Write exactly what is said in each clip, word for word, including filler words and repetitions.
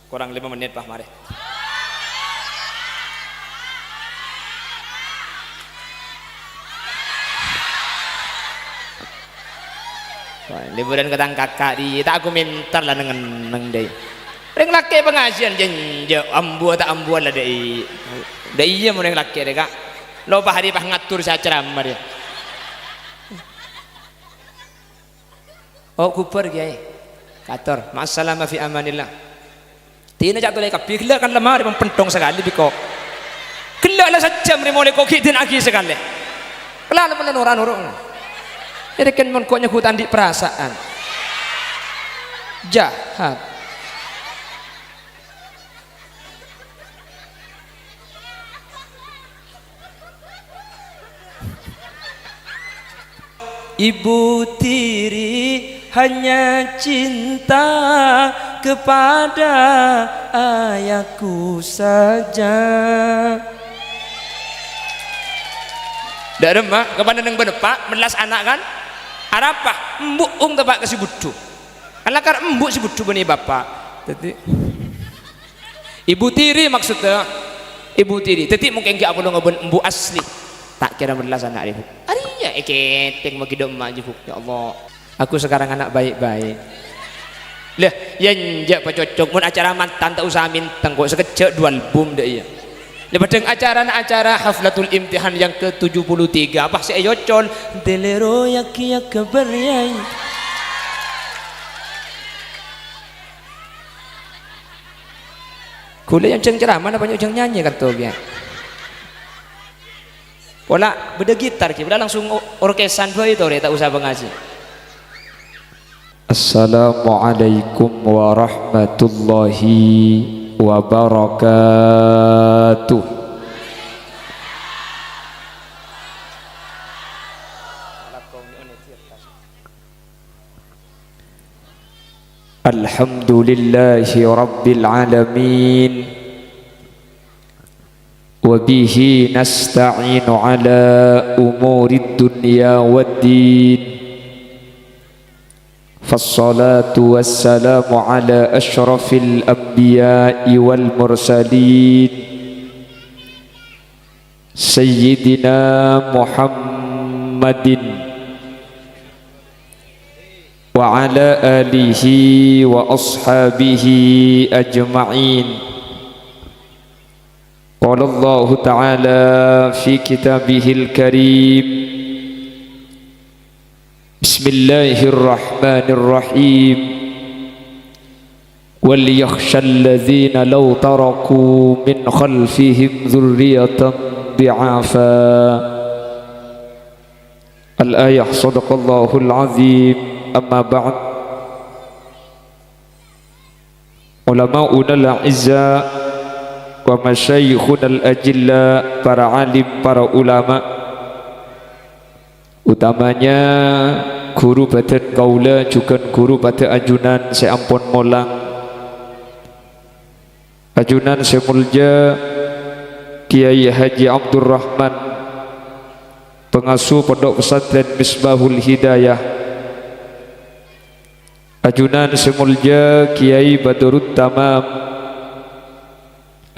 Korang lèma mennit, Pa', marè. Wah, liburan ka tang kaka' dhi, ta' komentar la neng-enneng dhi. Rèng lakè' pangajiân jhânjhâ, ambu ta' ambu la dhi. Dhi iyâ mon rèng lakè' rè, Ka'. Lo Pa' Hari pas ngator sè acara marè. Oh, ghubâr, Kèyaè. Kator. Ma'assalamah fi amanillah. Dina ca' tolè kabbhi, ghellâ' kan lemari mempentong sakalè bi' ko'. Ghellâ' la sajjhâm rè molè ko' ghi' dina'aghi sakalè. Kella' la mennang ora noro'. Èrèken mon ko' nyeghut andi' perasaan. Jahat. Ibu tiri hanya cinta kepada ayahku saja. Dâ' remma, kapan neng bân eppa', mellas ana' kan? Arapa? Embu' ong teppa' ka sè budhu. Alakar embu' sè budhu bânnè bapa'. Dhâddhi, ibu tiri maksudnya. Ibu tiri. Dhâddhi mungkin ghi' apolonga bân embu' asli. Ta' kèra mellas ana' rè, Bu. Arèya èkètèng maghi dâ' emma' jiyâ, Bu. Ya Allah. Aku sekarang anak baik-baik. Lah, yâ enjâ' pacocok. Mon acara mantan ta' usa mèntèng ko', sakejjhâ' dua album dâ' iyâ. Lè bâdhâng acarana acara haflatul imtihan yang ketujuh puluh tiga, apa sè èyocol? Dâlèro yâ kèya ghâbâr yâ. Ghulâ nyonjhâng ceramah napa nyonjhâng nyanyi kanto kèya? Pola bâdâ gitar kèya, pola langsung o-, orkesan bhâi torè, ta' usa pangaji. Assalamualaikum warahmatullahi wabarakatuh. Alhamdulillahi rabbil alamin. Wa bihi nasta'inu ala umurid dunya wad din. Fassalatu wassalamu ala asyrafil anbiya'i wal mursalin, Sayyidina Muhammadin wa ala alihi wa ashabihi ajma'in. Qala Allahu ta'ala fi kitabihil karim, Bismillahirrahmanirrahim. "Wal yakhshal ladzina law taraku min khalfihim dzurriyyatan dhi'afa." Al-ayah, sadaqallahul azim. Amma ba'd. Ulama'unal a'izza wa masyayikhunal ajilla, para alim, para ulama, utamanya ghuru bâdhân kaulâ jhughân ghuru padâ ajunan sè ampon molang. Ajunan sè molja Kiai Haji Abdurrahman, pangasuh Pondok Pesantren Misbahul Hidayah. Ajunan sè molja Kiai Badrut Tamam.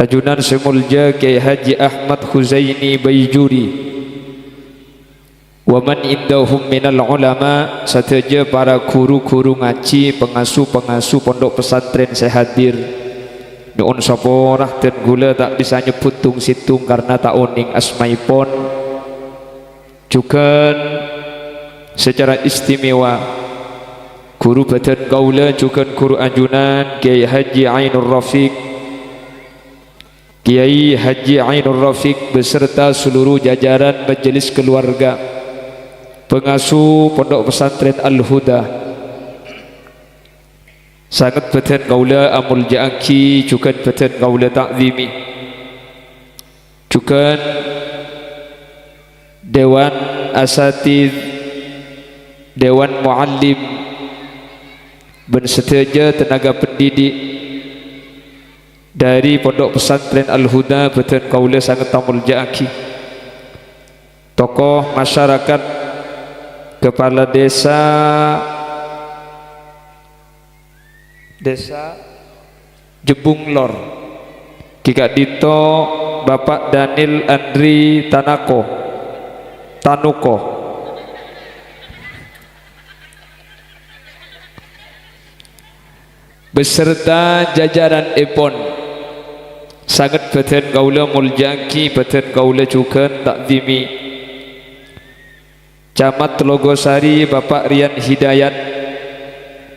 Ajunan sè molja Kiai Haji Ahmad Huzaini Baijuri. Wa man indahum minal ulama, sadhâjâ para ghuru-ghuru ngajhi, pangasuh-pangasuh pondok pesantren sè hadir. Nyo'on sapora, dân ghulâ ta' bisa nyebbhut tong-sèttong karna ta' onèng asmaèpon. Jhughân secara istimewa, ghuru bâdhân kaulâ jhughân ghuru ajunan, Kiai Haji Ainur Rafiq, Kiai Haji Ainur Rafiq beserta seluruh jajaran majelis keluarga, pengasuh Pondok Pesantren Al-Huda. Sanget bâdhân kaulâ amolja'aghi, jhughân bâdhân kaulâ ta'zimi. Jhughân Dewan Asatidz, Dewan Muallim, bân sadhâjâ tenaga pendidik dhâri Pondok Pesantren Al-Huda bâdhân kaulâ sanget amolja'aghi. Tokoh masyarakat, kepala desa, desa, Jebbung Lor. Ghi ka'dhinto Bapak Daniel Andri Tanako, Tanuko, beserta jajaranèpon. Sanget bâdân kaulâ molja'aghi, bâdân kaulâ jhughân ta'dhimi. Camat Logosari, Bapak Rian Hidayat,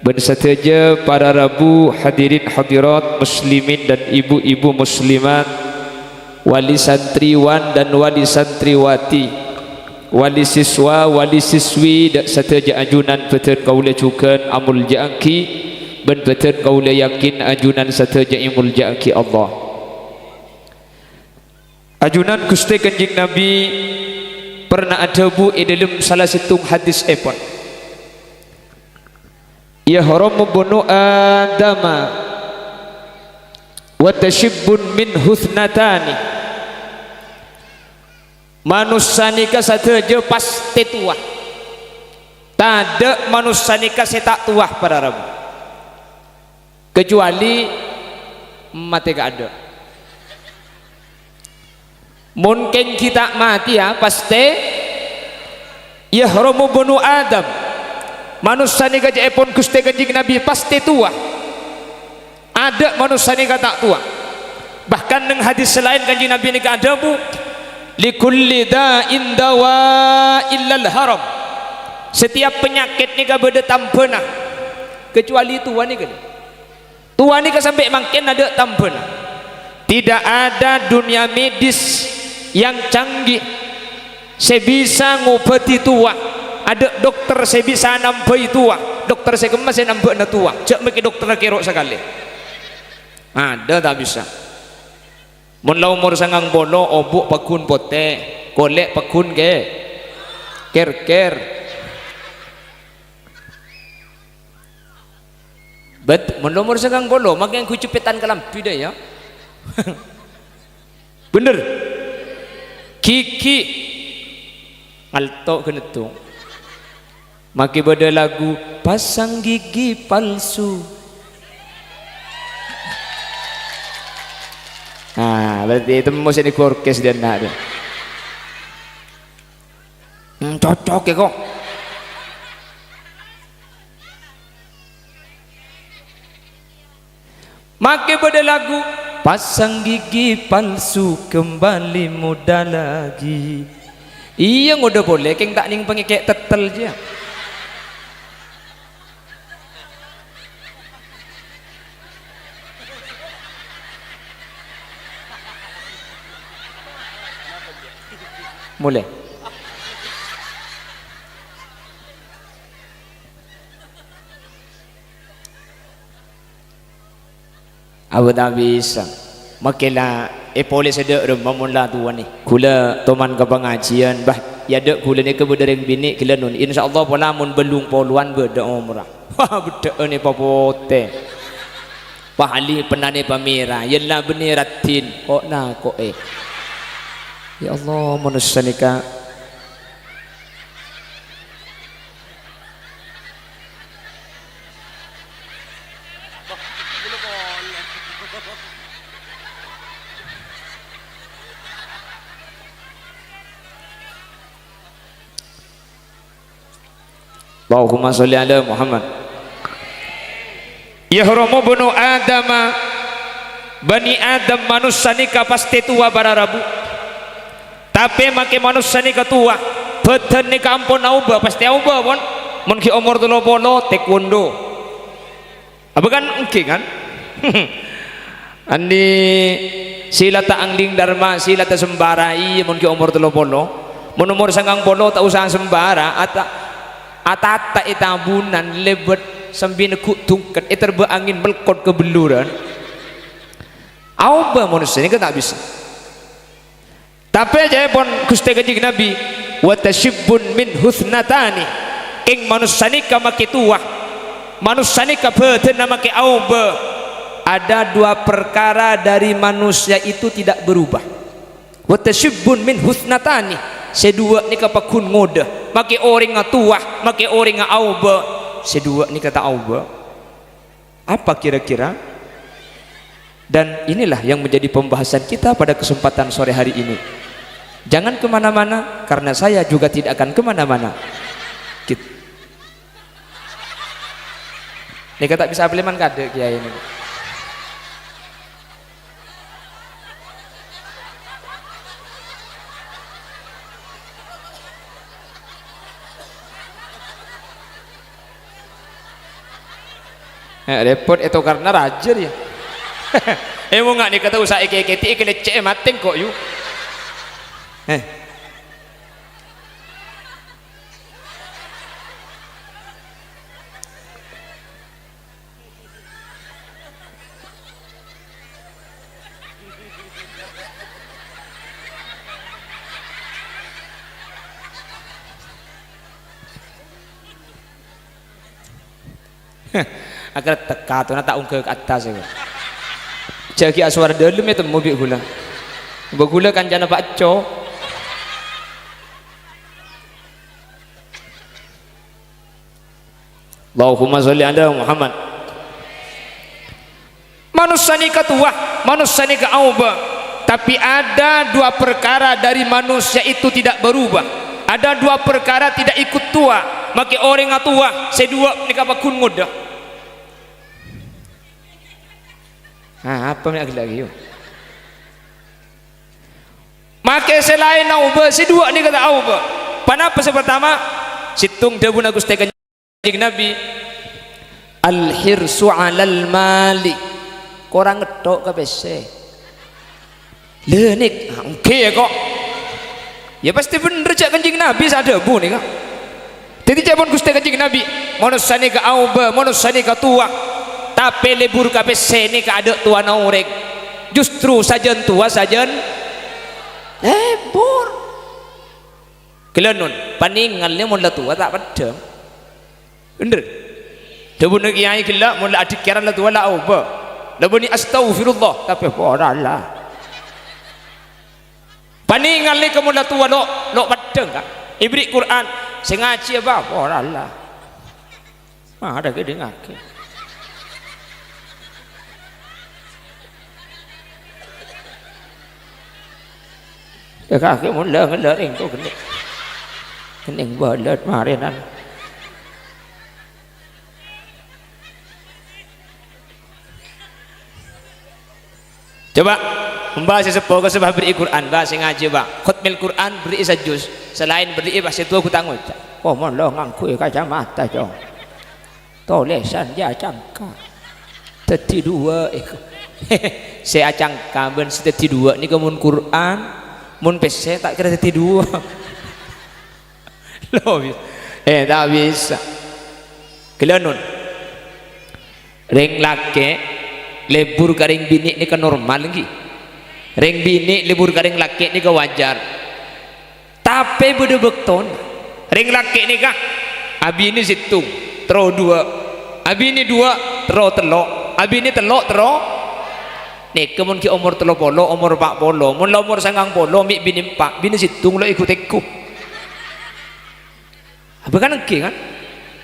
bân sadhâjâ para rabu, hadirin hadirat, muslimin dan ibu-ibu muslimat, wali santriwan dan wali santriwati, wali siswa, wali siswi, dâ' sadhâjâ ajunan bâdân kaulâ jhughân amolja'aghi, bân bâdân kaulâ yakin ajunan sadhâjâ èmolja'aghi Allah. Ajunan Ghustè Kanjeng Nabi pernah adhâbu è dhâlem sala sèttong hadisèpon, "Yahramu bunu Adama wa tasyibbun min husnatani." Manossa nèka sadhâjâ pastè towa. Tadâ' manossa nèka sè ta' towa, para rabu. Kecuali matè kaadâ'. Mon kèng ghi' ta' matèya, pastè yahramu bunu Adam. Manossa nèka ca'èpon Ghustè Kanjeng Nabi pastè towa. Adâ' manossa nèka ta' towa. Bahkan neng hadis sè laèn Kanjeng Nabi nèka adhâbu, "Likulli da'in dawa illal haram." Setiap penyakit nèka bâdâ tambhâna, kecuali towa nèka. Towa nèka sampè' mangkèn adâ' tambhâna. Tidak ada dunia medis yang canggih sè bisa ngobâdhi towa. Adâ' dokter sè bisa nambhâi towa. Dokter sè kemma sè nambhâ'âna towa. Jhâ' mèkè dokterra kèro' sakalè. Adâ' ta' bisa. Mon la omor sangang polo, obu' paggun potè, kolè' paggun kè-, kèr-kèr. Bet, mon la omor sangang polo, makè ngangghuy jeppetan kalambhi dâ' iyâ. Bhender. Gigi. Ngalto' ghânèddhung. Makè bâdâ lagu, "Pasang gigi palsu." Nah, berarti temmo sè nèko orkes dâ' enna' dâ'. Hmm, cocok è ko. Makè bâdâ lagu, "Pasang gigi palsu kembali muda lagi." Iyâ, ngodâ polè, kèng ta' nèng pangèkè' tèttèl jiyâ. Molè. Abâ' ta' bisa. Makè la èpolè sè dâ' remma mon la towa nè. Ghulâ toman ka pangajiân, bah, è adâ' ghulâ nèka bâdâ rèng binè' ghellâ' non. Insyaallah pola mon bâllung polowan bâdâ omorra. Wah, beddhâ'ân èpapotè. Wah, ali pennanè pamèra. Yâ la bânnè raddhin. Ko' nako'è. Ya Allah, manossa nèka. Allahumma sholli ala Muhammad. Yahramu bunu Adama, Bani Adam manossa nèka pastè towa para rabu. Tapè makè manossa nèka towa, bhâdhân nèka ampon aobâ, pastè aobâ, pon. Mon ghi' omor tello polo, taekwondo. Apa kan engghi, kan? Andi' sila ta' angling dharma, sila ta' sembara, iyâ, mon ghi' omor tello polo. Mon omor sangang polo, ta' osa sembara, ata-, atata è tabunan, lèbât sambi neggu' dungket, èterbâ angèn melkot ka belluran. Aobâ manossa nèka ta' bisa. Tapè ca'èpon Ghustè Kanjeng Nabi, "Wa tasyibbun min husnatani." Kèng manossa nèka makè towa, manossa nèka bhâdhânna makè aobâ. Ada dua perkara dari manusia itu tidak berubah. "Wa tasyibbun min husnatani." Sè duwâ' nèka paggun ngodâ, makè orèngnga towa, makè orèngnga aobâ. Sè duwâ' nèka ta' aobâ. Apa kira-kira? Dan inilah yang menjadi pembahasan kita pada kesempatan sore hari ini. Jangan kemana-mana, karena saya juga tidak akan kemana-mana. Kit-, nèka ta' bisa apaleman kadhâ' kiyaè nèka. Eh, repot, ètokarna rajâ, yâ. Eh, mon nga' nèka tao sa èkè-, èkètè'è, èkèlèccè'è matè engko', yu. Eh. Akretek katona ta' ongghâ ka attas, yâ. Jhâ' ghi' asowar dâlem ètemmo bi' ghulâ. Bâ ghulâ kancana Pak Eco. Allahumma sholli ala Muhammad. Manossa nèka towa, manossa nèka aobâ. Tapi ada dua perkara dari manusia itu tidak berubah. Ada dua perkara tidak ikut tua. Make orèng atowa, sè duwâ' nèka pagghun ngodâ. Ah, apa mè' agella' ghi', yu? Make sè laèn aobâ, sè duwâ' nèka ta' aobâ. Ponapa sè partama? Sèttong dhâbuna Ghustè Kanjeng Nabi, "Al-hirsu 'alal mali." Korang ngetthok ka pèssè. Lha, nèk, ah, èngghi, yâ, kok. Yâ, pastè bhendher jhâ' Kanjeng Nabi sè adhâbu nèka. Dhâddhi ca'èpon Ghustè Kanjeng Nabi, "Manossa nèka aobâ, manossa nèka towa. Tapè lebur ka pèssè nèka adâ' towana orèng. Justru sajân towa, sajân lebur." Ghellâ' non, panèngalè mon la towa ta' peddhâng. Bhendher. Dhâbuna kiyaè ghellâ', mon la adhikkaran la towa la aobâ. La bânnè astaghfirullah, tapè pora la. Panèngalè ka mon la towa lo', lo' peddhâng, Ka'. Èberri' Qur'an, sè ngajhi apa? Pora la. Mara kèdhingngaghi. Yâ, kakè mon la ngella' rèng to ghenning. Ghenning bâlât marènan. Coba, emba sè seppo ka sè bâ berri'i Qur'an, bâ sè ngajhi, bâ. Khotmil Qur'an berri'i sajus, sè laèn berri'i pas sè towa ghu ta' ngoca'. Oh, mon lo ngangghuy kacamata, Cong. Tolèsan jâ cangka. Dhâddhi duwâ' èko. Sè acangka bân sè dhâddhi duwâ' nèko mon Qur'an, mon pèssè ta' kèra dhâddhi duwâ'. Lo, bi-, eh, ta' bisa. Ghellâ' non. Rèng lakè' lebur ka rèng binè' nèka normal, èngghi. Rèng binè' lebur ka rèng lakè' nèka wajar. Tapè bâdâ bâktona. Rèng lakè' nèka abinè sèttong, terro duwâ'. Abinè duwâ', terro tello'. Abinè tello', terro. Nèka mon ghi' omor tello polo, omor pa' polo, mon la omor sangang polo, mè' binè empa', binè sèttong lo' èghu-tèghu. Apa kan èngghi, kan?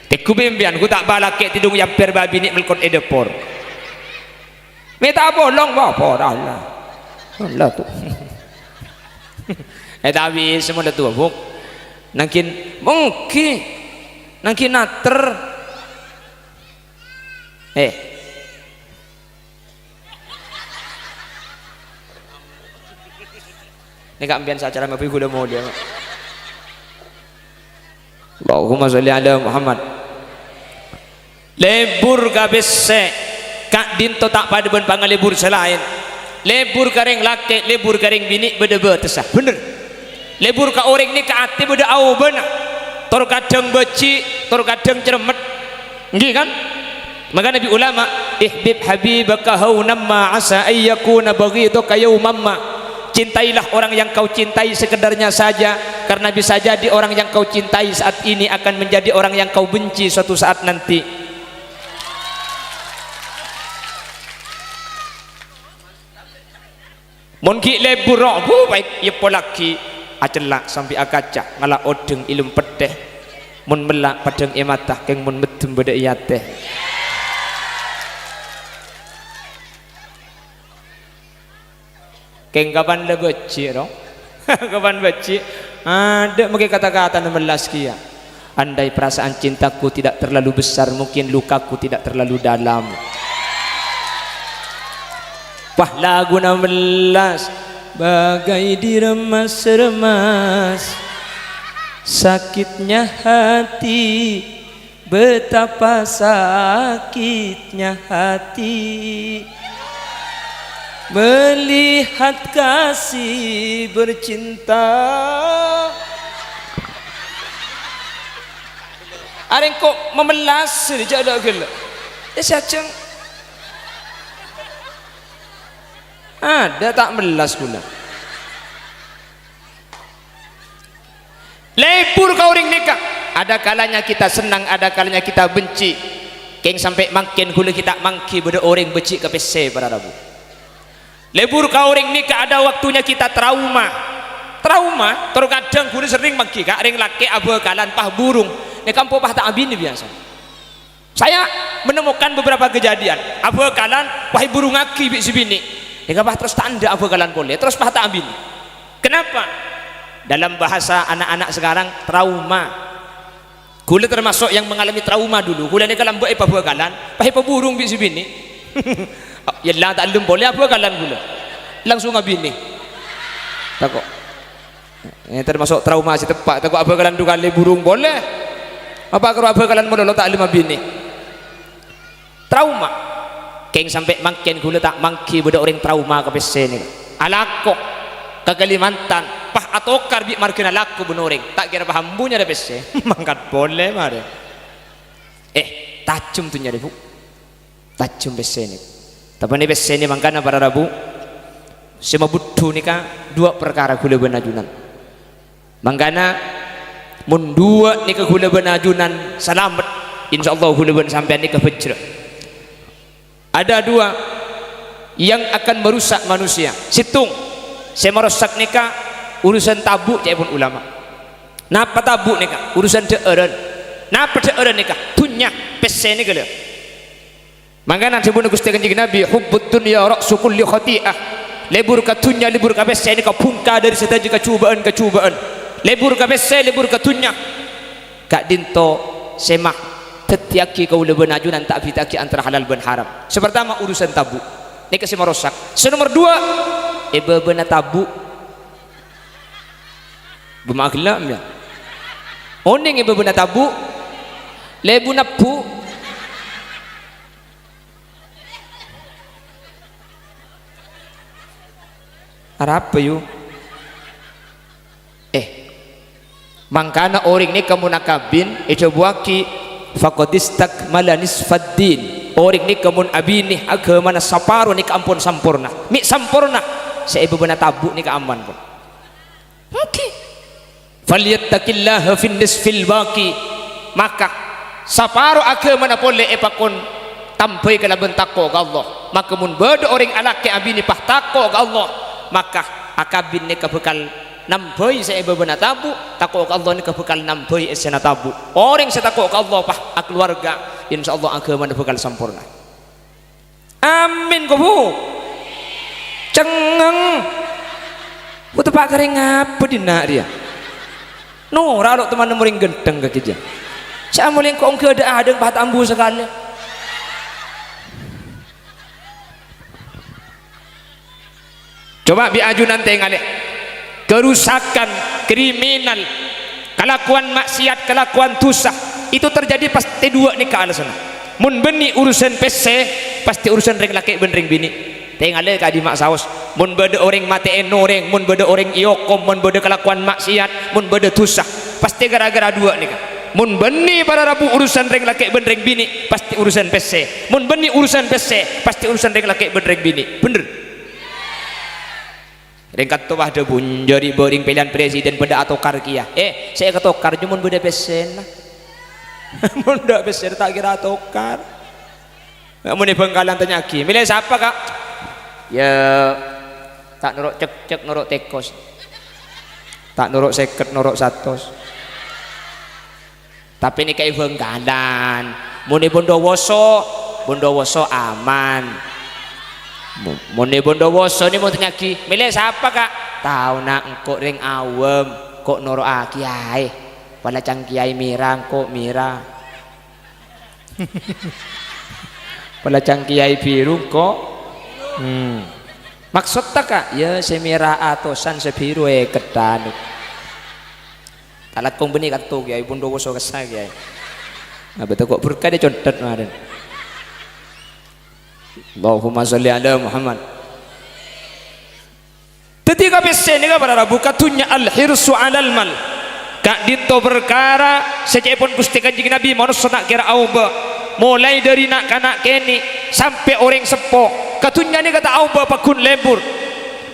Tèghu bi' empèyan, ghu ta' bâ lakè' tèdung è amper bâ binè' mèlkot è dâpor. Mè' ta' apolong, wah, pora la. La tu. Eh, tapi semua la tu, Bu. Nangkin mungkin, nangkin nater. Eh. Nèka empèyan sè acara mabui ghulâ molja. Allahumma sholli ala Muhammad. Lebur ka pèssè, ka'dinto ta' padâ bân pangalebur sè laèn. Lebur ka rèng lakè', lebur ka rèng binè' bâdâ bâtessa. Bhendher. Lebur ka orèng nèka atè bâdâ aobâna. Tor kadhâng bâji', tor kadhâng cermet. Èngghi, kan? Maka Nabi ulama, "Ihbib habibaka haunan ma asa ayyakuna baghidaka yauman ma." Cintailah orang yang kau cintai sekedarnya saja, karena bisa jadi orang yang kau cintai saat ini akan menjadi orang yang kau benci suatu saat nanti. Mon ghi' lebur, ro, bu, bai-, èppollaghi, acella' sambi akaca, ngala' odheng è lem pettè. Mon mella' padhâng è mata, kèng mon meddhem bâdâ è atè. Kèng kapan la bâjhi', ro? Kapan bâjhi'? Adâ' mangkè kata-katana mellas kèya. Andai perasaan cintaku tidak terlalu besar, mungkin lukaku tidak terlalu dalam. Wah, laguna mellas. Bagai diremas-remas sakitnya hati. Betapa sakitnya hati melihat kasih bercinta. Arèng kok mamellas jâ' la ghellâ'. Yâ sajjheng. Adâ' ta' mellas kaulâ. Lebur ka orèng nèka, ada kalanya kita senang, ada kalanya kita benci. Kèng sampè' mangkèn ghulâ ghi' ta' mangghi bâdâ orèng bâjhi' ka pèssè, para rabu. Lebur ka orèng nèka ada waktunya kita trauma. Trauma, terkadang ghulâ serrèng mangghi ka rèng lakè' abhâkalan pas burung. Nèka empo' pas ta' abinè biyasa. Saya menemukan beberapa kejadian, abhâkalan pas èburungngaghi bi' sè binè'. Nèka pas terros ta' endâ' abhâkalan polè, terros pas ta' abinè. Kenapa? Dalam bahasa anak-anak sekarang, trauma. Ghulâ termasuk yang mengalami trauma dulu. Ghulâ nèka lambâ' èpabhâkalan, pas èpaburung bi' sè binè'. Yâ la ta' ellem polè abhâkalan ghulâ. Langsung abinè. Tako'. Eh, termasuk trauma sè teppa', tako' abhâkalan du kalè burung polè. Apa karo abhâkalan malolo ta' ellem abinè. Trauma. Kèng sampè' mangkèn ghulâ ta' mangghi bâdâ orèng trauma ka pèssè nèka. Alako ka Kalimantan, pas atokar bi' marghâna lako bân orèng. Ta' kèra pas ambu nyarè pèssè. Mangkat polè marè. Eh, tajhem dhunnya rè, Bu. Tajhem pèssè nèka. Tapè nè pèssè nè mangkana para rabu, sè mabudhu nèka duwâ' parkara ghulâ bân ajunan. Mangkana, mon duwâ' nèka ghulâ bân ajunan salamet, insyaallah ghulâ bân sampèyan nèka bhâjhrâ'. Ada dua yang akan merusak manusia. Sèttong, sè marosak nèka urusan tabu' ca'èpon ulama. Napa tabu' nèka? Urusan dhâ'ârân. Napa dhâ'ârân nèka? Dhunnya, pèssè nèka lho. Mangkana dhâbuna Ghustè Kanjeng Nabi, "Hubbud dunya ra'su kulli khati'ah." Lebur ka dhunnya, lebur ka pèssè nèka bhungka dhâri sadhâjâ kajhubâ'ân-kajhubâ'ân. Lebur ka pèssè, lebur ka dhunnya. Ka'dinto sè ma' dhâddhiyâghi kaulâ bân ajunan ta' abita'aghi antara halal bân haram. Sè partama, urusan tabu'. Nèka sè marosak. Sè nomer duwâ', è bâbâna tabu'. Bâ' ma' ghellâ', yâ. Onèng è bâbâna tabu'. Lebur nebbu. Arapa, yu? Eh, mangkana orèng nèka mon akabin, èdhâbuwâghi, "Faqad istakmala nisfad din." Orèng nèka mon abinè aghâmana saparo nèka ampon samporna. Mè' samporna, sè è bâbâna tabu' nèka aman, pon. Oke. "Falyattaqillaha fin nisfil baqi." Maka, saparo aghâmana polè èpakon tambhâi kalabân tako' ka Allah. Maka, mon bâdâ orèng alakè abinè pas tako' ka Allah, maka akabin nèka bhâkal nambhâi sè è bâbâna tabu', tako' ka Allah nèka bhâkal nambhâi essèna tabu'. Orèng sè tako' ka Allah pas akalowarga, insyaallah aghâmana bhâkal samporna. Amin, ko, Bu. Cengngeng. Bu, teppa' karè ngapa dinna' rèya? Nora' lo' teman morèng gendheng ka kèya. Sè amolè engko' ongghâ adâ'-adâ' pas ta' ambu sakalè. Coba bi' ajunan tèngalè. Kerusakan, kriminal, kalakowan ma'siyat, kalakowan dhusa, itu terjadi pastè duwâ' nèka alasanna. Mon bânnè urusan pèssè, pastè urusan rèng lakè' bân rèng binè'. Tèngalè ka'dimma saos. Mon bâdâ orèng matè'è orèng, mon bâdâ orèng èokom, mon bâdâ kalakowan ma'siyat, mon bâdâ dhusa, pastè ghârâ-ghârâ duwâ' nèka. Mon bânnè para rabu urusan rèng lakè' bân rèng binè', pastè urusan pèssè. Mon bânnè urusan pèssè, pastè urusan rèng lakè' bân rèng binè'. Bhender? Rèng kanto pas dhâbu, "Jârèya bârâng pèlèyan presiden padâ atokar kèya." Eh, sè èkatokar jâ mon bâdâ pèssèna. Mon tadâ' pèssèna ta' kèra atokar. Mon è Bhângkalan tanya'aghi, "Mèlè sapa, Ka'?" "Yâ, ta' noro' cekcek, noro' tèkos. Ta' noro' sèket, noro' satos." Tapè nèka è Bhângkalan. Mon è Bondowoso, Bondowoso aman. Mo-, mon è Bondowoso nè mon tanya'aghi, "Mèlè sapa, Ka'?" "Tao, Na', engko' rèng awam, ko' noro'aghi aè. Pala cang kèyaè mèra, engko' mèra. Pala cang kèyaè bhiru, engko'." Hmm. "Maksotta, Ka'?" "Yâ, sè mèra atosan, sè bhiru èkettan." Talakong bânnè kanto, Kèyaè, Bondowoso kassa', Kèyaè. Nah, bâto ko' burka dè condet marèn. Allahumma sholli ala Muhammad. Dhâddhi kapèssè nèka para rabu ka dhunnya al-hirsu alal mal. Ka'dinto parkara sè ca'èpon Ghustè Kanjeng Nabi manossa ta' kèra aobâ. Molaè dhâri na'-kana' kènè' sampè' orèng seppo. Ka dhunnya nèka ta' aobâ pagghun lebur.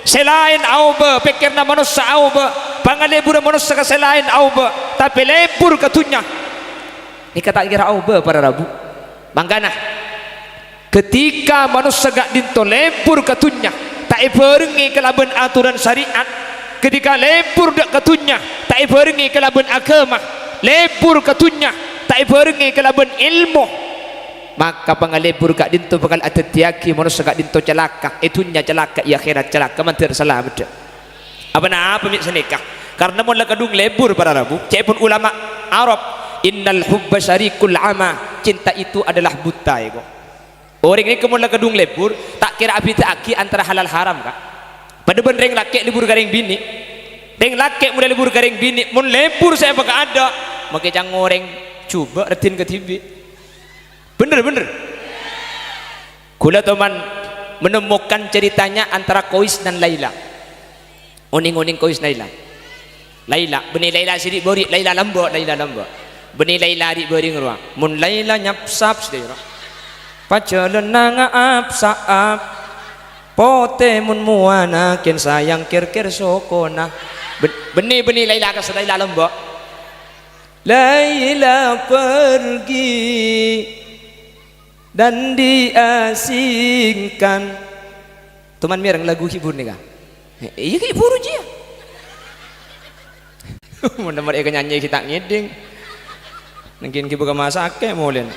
Sè laèn aobâ, pèkkèranna manossa aobâ, pangalebbhurrâ manossa ka sè laèn aobâ, tapè lebur ka dhunnya nèka ta' kèra aobâ para rabu. Mangkana, ketika manossa ka'dinto lebur ka dhunnya, ta' èbhârengngè kalabân atoran sarè'at, ketika lebur dâ' ka dhunnya, ta' èbhârengngè kalabân aghâma, lebur ka dhunnya, ta' èbhârengngè kalabân èlmo, maka pangalebbhur ka'dinto bhâkal adhâddhiyâghi manossa ka'dinto calaka, è dhunnya calaka, è akhèrat calaka, mandhâr salameddhâ. Apa napa mè' sanèka? Karna mon la kadhung lebur para rabu, ca'èpon ulama Arab, "Innal hubba syarikul ama." Cinta itu adalah buta, èko. Orèng nèka mon la kadhung lebur, ta' kèra abhidhâ'aghi antara halal haram, Ka'. Padâ bân rèng lakè' lebur ka rèng binè'. Rèng lakè' mon lebur ka rèng binè', mon lebur sè èpakaadâ', makè cang orèng jhubâ' raddhin kadhibi'. Bhender, bhender. Kaulâ toman menemukan ceritanya antara Kois dan Laila. Onèng-onèng Kois Laila. Laila, bânnè Laila sè ri'-bâri', Laila lambâ', Laila lambâ'. Bânnè Laila ri'-bâri' rowa. Mon Laila nyapsap sè rowa. Pajhâlânna ngaap-saap. Potè mon mowana kèng sayang kèr-kèr sokona. Bân-, bânnè, bânnè Laila kas Laila lambâ'. Laila pergi dan diasingkan. Toman mèreng lagu hibur nèka? Iyâ, hibur jiyâ. Mon nomor èkanyanyè ghi' ta' ngèdhing. Nèngkèn ghi' bâkal masakè molèn.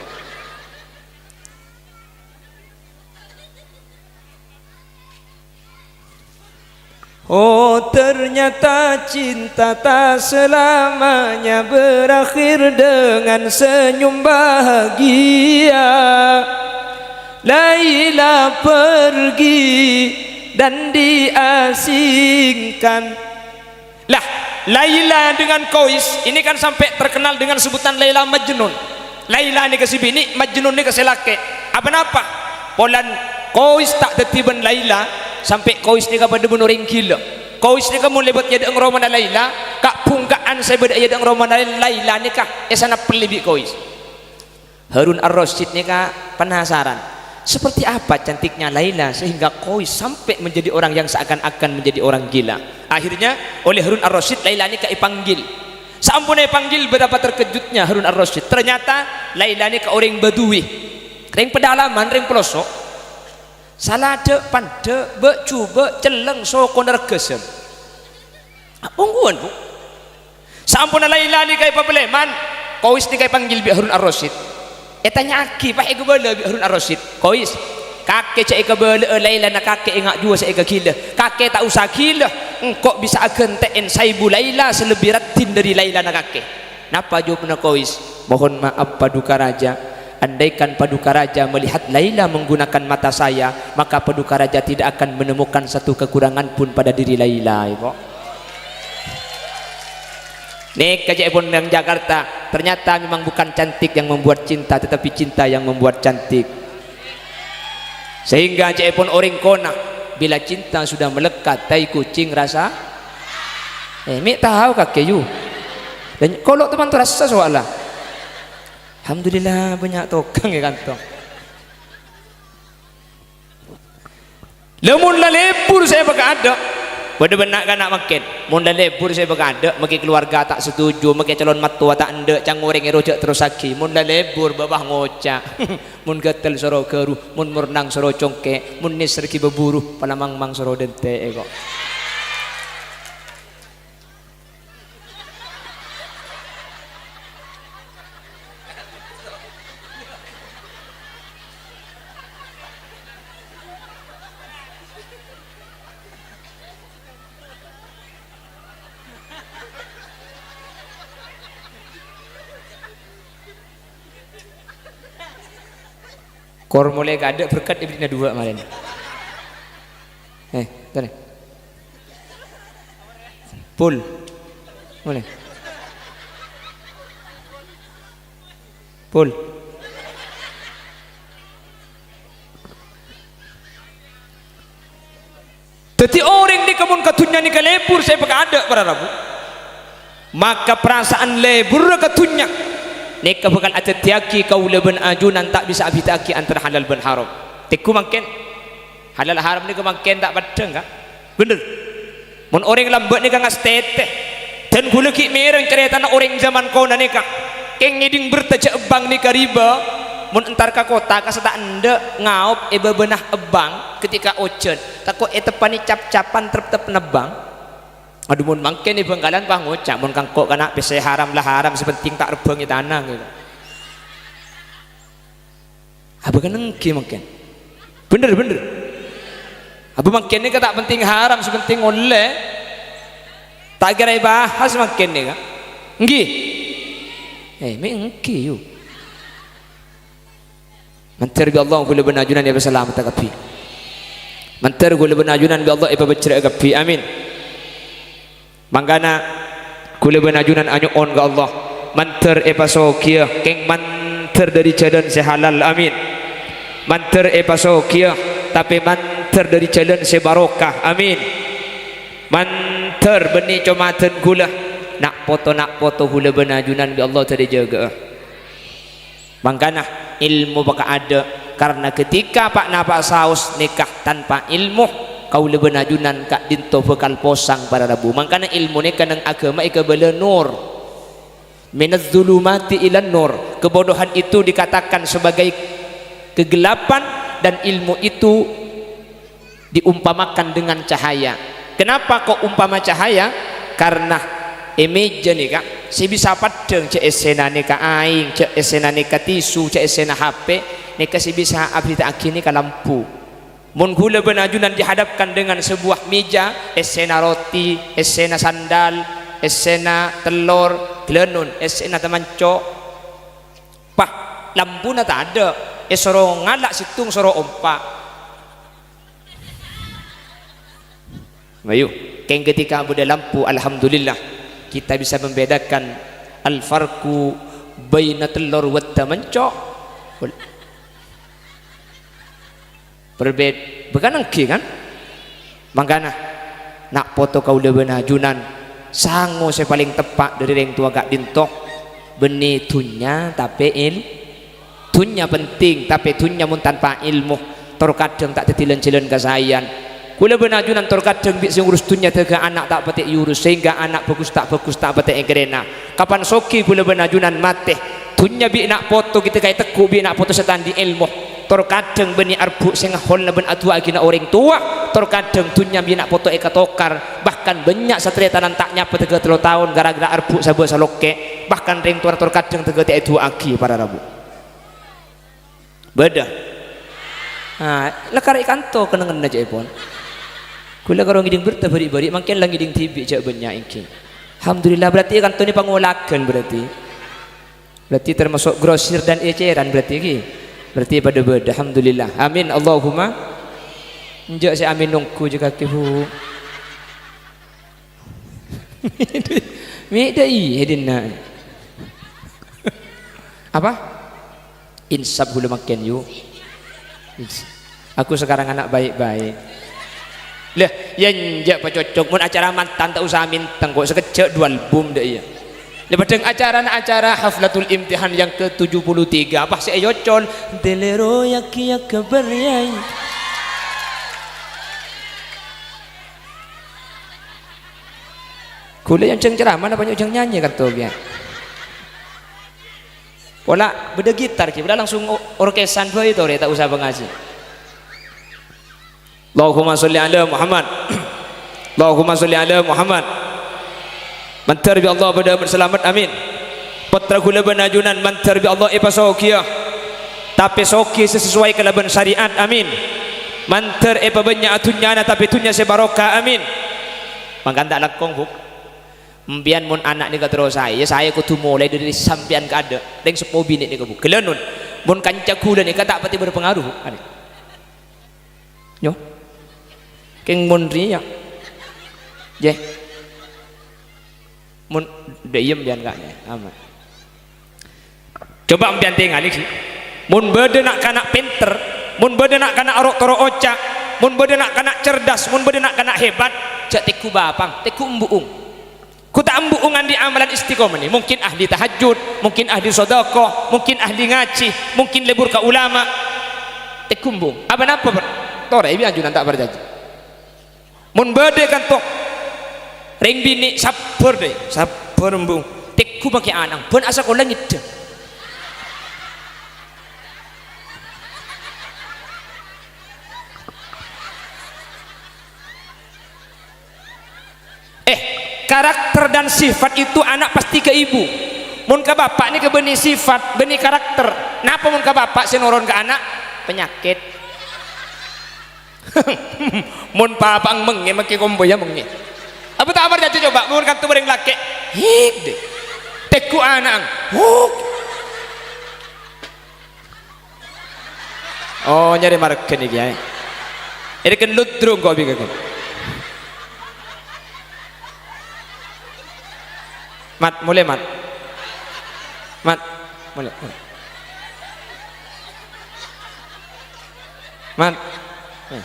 Oh, ternyata cinta tak selamanya berakhir dengan senyum bahagia. Laila pergi dan diasingkan. Lah, Laila dengan Kois ini kan sampai terkenal dengan sebutan Laila Majnun. Laila nèka sè binè', Majnun nèka sè lakè'. Apa napa? Polana Kois ta' dhâddhi bân Laila, sampè' Kois nèka padâ bân orèng ghilâ. Kois nèka mon lèbât è adâ'na romana Laila, ka'-bhungka'an sè bâdâ è adâ'na romana Laila nèka èsanappellè bi' Kois. Harun Ar-Rasyid nèka penasaran, seperti apa cantiknya Laila sehingga Kois sampai menjadi orang yang seakan-akan menjadi orang gila. Akhirnya, oleh Harun Ar-Rasyid, Laila nèka èpanggil. Saamponna èpanggil, betapa terkejutnya Harun Ar-Rasyid. Ternyata Laila nèka orèng Badui, rèng pedalaman, rèng pelosok. Sala dâ'-pandâ', bâ'-jhubâ', celleng, sokona reggâsân. Ongghuwân, Bu. Saamponna Laila nèka èpapalèman, Kois nèka èpanggil bi' Harun Ar-Rasyid. Ètanya'aghi, pas èkabâlâ bi' Harun Ar-Rasyid, "Kois, kakè jhâ' èkabâlâ'â Lailana kakè, enga' jhuwâ sè èkaghilâ. Kakè ta' osa ghilâ, engko' bisa aghântè'è saèbu Laila sè lebbi raddhin dhâri Lailana kakè." Napa jâwâbbhâ Kois? "Mohon maaf, Paduka Raja. Andaikan Paduka Raja melihat Laila menggunakan mata saya, maka Paduka Raja tidak akan menemukan satu kekurangan pun pada diri Laila, Ibu." Nèka ca'èpon yang Jakarta, ternyata memang bukan cantik yang membuat cinta, tetapi cinta yang membuat cantik. Sehingga ca'èpon orèng kona, "Bila cinta sudah melekat, tai kucing rasa." Eh, mè' tao kakè, yu. Dan kolo' teman tu rasa soalnya. Alhamdulillah, bânnya' tokang è kanto. Lah, mon la lebur sè èpakaadâ', padâ bân na'-kana' mangkèn. Mon la lebur sè èpakaadâ', makè kaluwarga ta' setuju, makè calon mattowa ta' endâ', cang orèng èro jhâ' terrossaghi. Mon la lebur, bâbâ ngoca'. Mon ghâtel soro ghâru, mon mornang soro congkè', mon nèser ghi' bhâbhuru, pala mangmang soro dântè'è, ko'. Kor molaè kaadâ' berkat èbèrri'na duwâ' marèna. Eh, tolè. Pul. Molaè. Pul. Dhâddhi orèng nèka mon ka dhunnya nèka lebur sè èpakaadâ' para rabu, maka parasaan leburra ka dhunnya nèka bhâkal adhâddhiyâghi kaulâ bân ajunan ta' bisa abhidhâ'aghi antara halal bân haram. Tengghu mangkèn, halal haram nèka mangkèn ta' peddhâng, ka? Bhender. Mon orèng lambâ' nèka ngastètè, dân ghulâ ghi' mèreng carètana orèng jhâman kona nèka. Kèng ngèdhing berta jhâ' bank nèka riba, mon entar ka kottha, kassa ta' endâ' ngaop è bâbâna bank ketika ojhân, tako' èteppanè cap-capan trep-teppanna bank. Adhu, mon mangkèn è Bhângkalan pas ngoca', "Mon kangko' kana' pèssè haram la haram, sè pentèng ta' rebbhâng è tana," gitu. Abâ kan èngghi mangkèn. Bhender, bhender. Abâ mangkèn nèka ta' pentèng haram, sè pentèng ollè. Ta' kèra èbahas mangkèn nèka. Èngghi. Eh, mè' èngghi, yu. Mandhâr bi' Allah ghulâ bân ajunan èpasalamettâ kabbhi. Mandhâr ghulâ bân ajunan bi' Allah èpabhâjhrâ'â kabbhi. Amin. Mangkana, ghulâ bân ajunan anyo'on ka Allah, mandhâr èpasoghiyâ, kèng mandhâr dhâri jhâlân sè halal, amin. Mandhâr èpasoghiyâ, tapè mandhâr dhâri jhâlân sè barokah, amin. Mandhâr bânnè commadhân ghulâ, na' poto-na' poto ghulâ bân ajunan bi' Allah dhâri jâgâ'â. Mangkana, èlmo pakaadâ', karna ghâtèka pa'-napa' saos nèka tanpa èlmo, kaulâ bân ajunan ka'dinto bhâkal posang para rabu. Mangkana èlmo nèka neng aghâma èkabâlâ nur. Minadz-dzulumati ilan nur. Kebodohan itu dikatakan sebagai kegelapan dan ilmu itu diumpamakan dengan cahaya. Kenapa kok umpama cahaya? Karena è mèja nèka sè bisa paddhâng jhâ' èssèna nèka aèng, jhâ' èssèna nèka tisu, jhâ' èssèna H P, nèka sè bisa abhârta'aghi nèka lampu. Mon ghulâ bân ajunan dihadapkan dengan sebuah meja, èssèna roti, èssèna sandal, èssèna tellor, ghâlânon, èssèna tamanco', pah, lampuna tadâ', èsoro ngala' sèttong soro ompa'. Ayo, kèng ketika bâdâ lampu, alhamdulillah, kita bisa membedakan al-farqu baina tellor wa tamanco'. Berbed-, bhâkal èngghi, kan? Mangkana, na' poto kaulâ bân ajunan, sango sè palèng teppa' dhâri rèng towa ka'dinto, bânnè dhunnya, tapè il-, Dhunnya penting, tapè dhunnya mon tanpa èlmo, tor kadhâng ta' dhâddhi lan-jhâlân kasaèyan. Kaulâ bân ajunan tor kadhâng bi' sè ngurus dhunnya dâgghâ' ana' ta' patè' èurus, sehingga ana' bhâghus ta' bhâghus ta' patè' èkarèna. Kapan soghi kaulâ bân ajunan matè, dhunnya bi' na' poto ghi' tèka ètegghu' bi' na' poto sè ta' andi' èlmo. Tor kadhâng bânnè arbhu' sè ngaholna bân adu'aaghinâ orèng towa, tor kadhâng dhunnya bi' na' poto èkatokar, bahkan bânnya' sataretanan ta' nyapa dâgghâ' tello taon ghârâ-ghârâ arbhu' sabâ' salokkè', bahkan rèng towana tor kadhâng dâgghâ' ta' èdu'aaghi para rabu. Bâdâ. Ah, la karè' kanto kennengnganna ca'èpon. Kaulâ karo ngèdhing berta bâri'-bâri', mangkèn la ngèdhing dhibi' jhâ' bânnya' èngghi. Alhamdulillah, berarti kanto nè pangolaghân berarti. Berarti termasuk grosir dan eceran berarti ghi. Berarti padâ bâdâ, alhamdulillah. Amin, Allahumma. Enjâ' sè amin nongghu jâ kakè, Bu. Mè' dâ' iyâ dinna'. Apa? Insaf ghulâ mangkèn, yu. Aku sekarang anak baik-baik. Lah, yâ enjâ' pacocok. Mon acara mantan ta' usa minteng kok, sakejjhâ' dua album dâ' iyâ. Lah, padâ acarana acara haflatul imtihan yang ketujuh puluh tiga. Apa sè èyocol? Delero yaki yakbar yai. Ghulâ yang jhâng ceramah napa nyojhâng nyanyi kanto kèya? Pola bâdâ gitar ghi, pola langsung o-, orkesan bhâi torè, ta' usa pangaji. Allahumma sholli ala Muhammad. Allahumma sholli ala Muhammad. Mandhâr bi' Allah padâ salamet, amin. Pottra ghulâ bân ajunan mandhâr bi' Allah èpasoghiyâ, tapè soghi sè sesuai kalabân syariat, amin. Mandhâr èpabânnya' dhunnyana, tapè dhunnya sè barokah, amin. Mangkana ta' langkong, Bu. Empèyan mon ana' nèka terro saè, yâ saè kodhu molaè dhâri sampèyan kaadâ', rèng seppo binè' nèka, Bu. Ghellânon. Mon kanca ghulâ nèka ta' patè berpengaruh, anè. Nyo. Kèng mon rèya. Jeh. Mon, dâ' iyâ empèyan, Ka', ya. Aman. Coba empèyan tèngalè, ghi. Mon bâdâ na'-kana' pènter, mon bâdâ na'-kana' ro'-toro' oca', mon bâdâ na'-kana' cerdas, mon bâdâ na'-kana' hebat, jhâ' tèngghu bapa'eng, tèngghu embu'eng. Ghu ta' embu'eng andi' amalan istiqomah nè, mungkin ahli tahajjud, mungkin ahli sodaqoh, mungkin ahli ngajhi, mungkin lebur ka ulama. Tèngghu embu'eng. Apa napa, Pak? Torè bi' ajunan ta' parcajâ. Mon bâdâ kanto rèng binè' sabbhâr, dâ, sabbhâr, embu'eng. Tèngghu makè ana'eng, bân asakola ngèdhâ. Eh, karakter dan sifat itu anak pasti ke ibu. Mon ka bapa' nèka bânnè sifat, bânnè karakter. Napa mon ka bapa' sè noron ka ana'? Penyakit. Mon bapa'eng mengngè, makè kompoyya mengngè. Apa ta' parcajâ coba, mon kanto bâreng lakè', hik, dâ. Tèngghu ana'eng, huk. Oh, nyarè marghâ nèkè, ya. Èrèken ludrung kok bi' kakè. Mat, molè, Mat. Mat, molè, molè. Mat. Eh.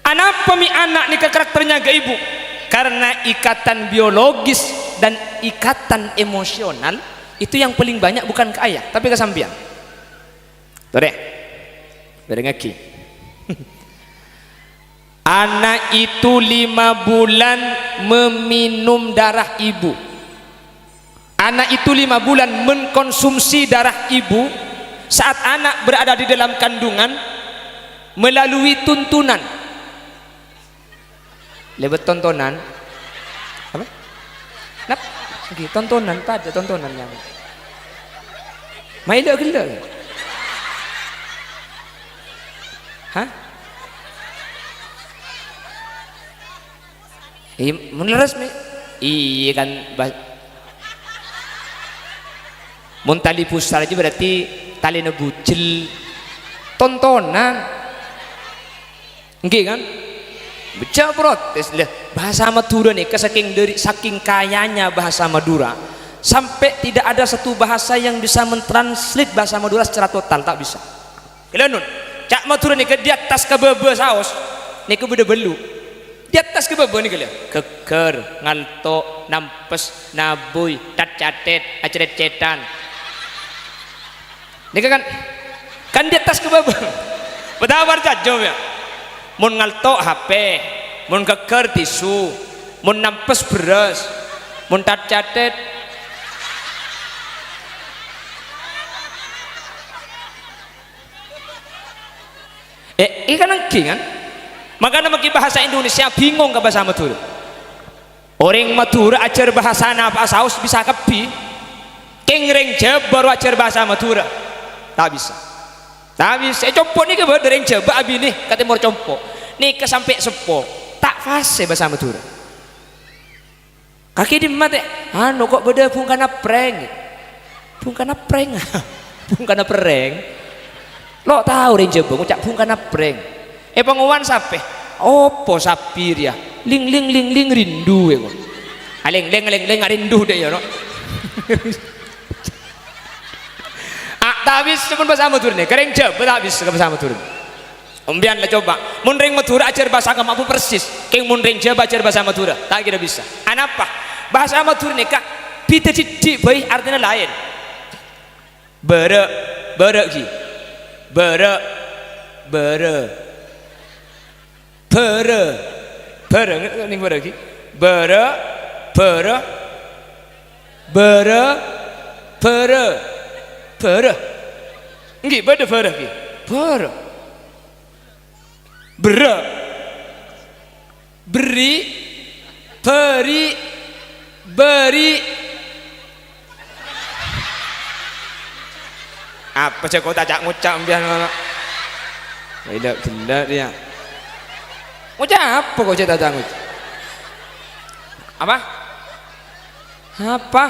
Anapa mè' ana' nèka karakternya ga' ibu? Karena ikatan biologis dan ikatan emosional itu yang paling banyak bukan ke ayah, tapi ke sampèyan. Torè, bârengngaghi. Anak itu lima bulan meminum darah ibu. Anak itu lima bulan mengkonsumsi darah ibu saat anak berada di dalam kandungan melalui tuntunan. Lèbât tontonan. Apa? Nap? Ngghi, tontonan, padâ tontonan nyamana. Maèlo ghellâ'. Hah? Iyâ, mon lerres, Mi. Iyâ, kan, ba-, mon tali pusar aja berarti talina bujel. Tontonan. Ngghi, kan? Bâca protes. Lah, bahasa Madura nèka saking dari, saking kayanya bahasa Madura, sampai tidak ada satu bahasa yang bisa mentranslate bahasa Madura secara total, tak bisa. Ghellâ' nun, ca' Madhurâ nèka di attas ka bâbâ saos, nèka bâdâ bâllu'. Di attas ka bâbâ nèka, lho, ghâgghâr, ngalto', nampes, nabbhuy, tat-catet, acet-cètan. Nèka kan, kan di attas ka bâbâ. Bâdâ parcajâ, ya. Mon ngalto', H P. Mon ghâgghâr, tisu. Mon nampes, bherrâs. Mon tat-catet, Eh, ini kan ngghi, kan? Makana mangkè bahasa Indonesia bingung ka bahasa Madhurâ. Orèng Madhurâ ajhâr bahasa napa'a saos bisa kabbhi. Kèng rèng Jhâbâ ro ajhâr bahasa Madhurâ. Ta' bisa. Ta' bisa. È Compo' nèka bâdâ rèng Jhâbâ abinè ka Tèmor Compo'. Nèka sampè' seppo. Ta' fasè bahasa Madhurâ. Kakè dimma, Tè? Anu, kok bâdâ bhungkana prank? Bhungkana prank? Bhungkana prank? Lo' tao rèng Jhâbâ ngoca' bhungkana prank. È pangowan sapè? Apa sapè rèya? Ling, ling, ling, ling, rindu, è, kok. Alèng, lèng, lèng, lèng, rindu, dâ', ya, no? Ah, ta' bisa mon bhâsa Madhurâ nèka, ka rèng Jhâbâ ta' bisa ka bhâsa Madhurâ. Sampèyan la coba, mon rèng Madhurâ ajhâr bhâsa kemma bu persis, kèng mon rèng Jhâbâ ajhâr bhâsa Madhurâ, ta' kèra bisa. Anapa? Bhâsa Madhurâ nèka bhidhâ dhiddhi' bhâi, artèna laèn. Bârâ', bârâ' ghi. Bârâ', bârâ'. Bârâ', bârâ', neng bârâ' ghi. Bârâ', bârâ'. Bârâ', bârâ', bârâ'. Èngghi, bâdâ bârâ' ghi. Bârâ'. Berrâ'. Berri', bâri', bâri'. Apa sè kok ta' ca'-ngoca' sampèyan ngono? Gellâ'-ghellâ' rèya. Ngoca' apa kok cè' tata ngoca'? Apa? Apa?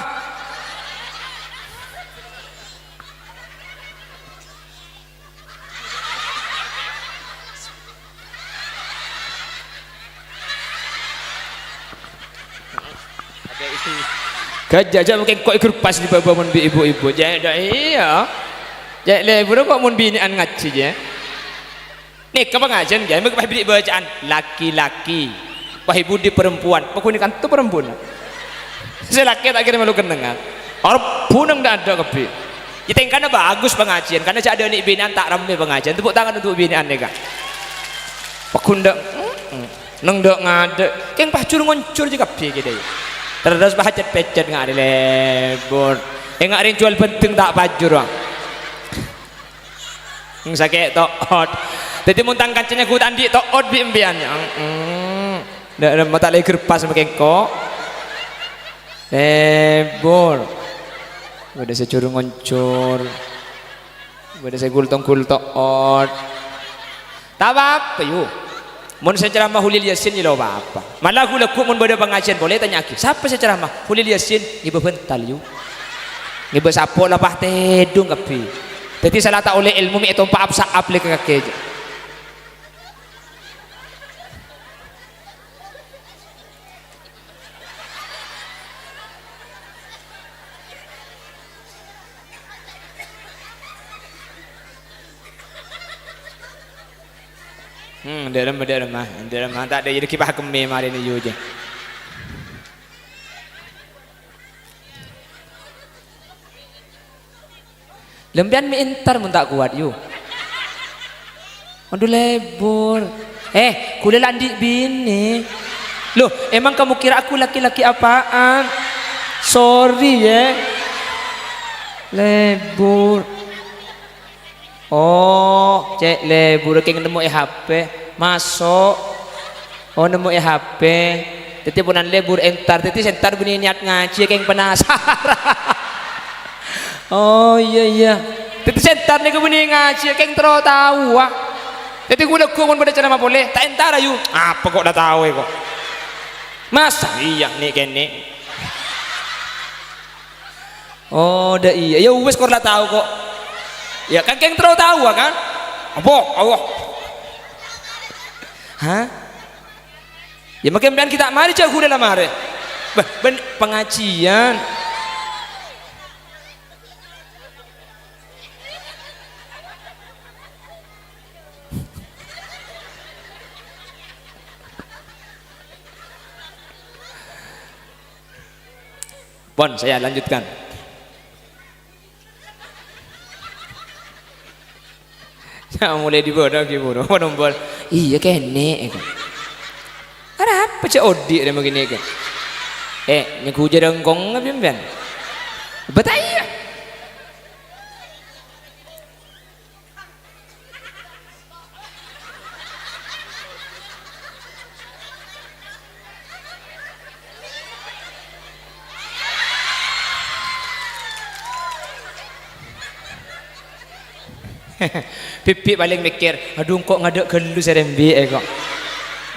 Ghâjâ, jhâ' mungkin kok ègerpas è bâbâ mon bi' ibu-ibu. Jhâ' dâ' iyâ. Jhâ' lebur kok mon binè'an ngajhi, jhâ'. Nèka pangajiân, jhâ', mèngghu pas bâdâ bâcaan, laki-laki. Wahai budi perempuan, pagghun kanto perempuan. Sè lakè ta' kèra malu kennengngan. Arep buneng dâ'-adâ' kabbhi. Jhâ' tèngkana bagus pangajiân, karna jhâ' adâ' nè' binè'an ta' rammè pangajiân. Tepuk tangan untuk binè'an nèka. Pagghun dâ', mm-mm. Neng dâ' ngadâ', kèng pas jur-ngonjur jiyâ kabbhi kèdâ. Terros pas cet-pècet nga' rè lebur. Enga' rèng juwâl bhândheng ta' pajur, ah. Sakè' to'ot. Dhâddhi mon tang kancana ghu ta' andi' to'ot bi' empèyan, ya. Mm-mm. Dâ' remma ta' lè gerpas makèngko'. Lebur. Bâdâ sè jur-ngonjur. Bâdâ sè gultong-gulto'ot. Ta' apa-apa, yu. Mon sè ceramah Kholil Yasin, ya lo' apa-apa. Mala ghu-lagghu' mon bâdâ pangajiân polè, tanya'aghi, "Sapa sè ceramah?" "Kholil Yasin." Ngibâ bhântal, yu. Ngibâ sapo' la pas tèdung kabbhi. Dhâddhi sala ta' ollè èlmo mè' ètompa' ap-sa'ap lè ka kakè, jâ. Hmm, dârem, dârem, ah. Dârem, ah. Ta' dâ' iyâ lagi pakemmè marèna yu, jâ. Lempèyan mè' entar mon ta' kowat, yu. Adhu, lebur. Eh, ghulâ la andi' binè. Loh, emang kamu kira aku laki-laki apaan? Sorry, ya. Lebur. Oh, cè' lebur kèng nemmo è H P. Maso'. Oh, nemmo è H P. Dhâddhi ponan lebur entar. Dhâddhi sè entar bânnè niat ngajhi, kèng penasaran. Oh, iyâ, iyâ. Dhâddhi sè entar nèko bânnè ngajhi, kèng terro taowa. Dhâddhi ghu-lagghu' mon bâdâ ceramah polè, ta' entar, yu. Apa kok la taowa, kok? Masa iyâ, nè'-kènè'. Oh, dâ' iyâ. Ya wis, kor la tao kok. Ya, kan kèng terro taowa, kan? Apa? Allah. Hah? Ya, makè empèyan ghi' ta' marè, jhâ' ghulâ la marè. Bâh, bân pangajiân. Pon, saya lanjutkan. Ya, mulai dibâdâ ghi' buru, apa nombor? Iyâ, kènè', èko. Arapa cè' odi' rè ma' kènè', èko? Eh, nyeghujâ rengkong apa, empèyan? Bâ ta' iyâ. Bibi' palèng mèkkèr, "Adhu, engko' ngadâ' ghâllu sè rembi'è, kok."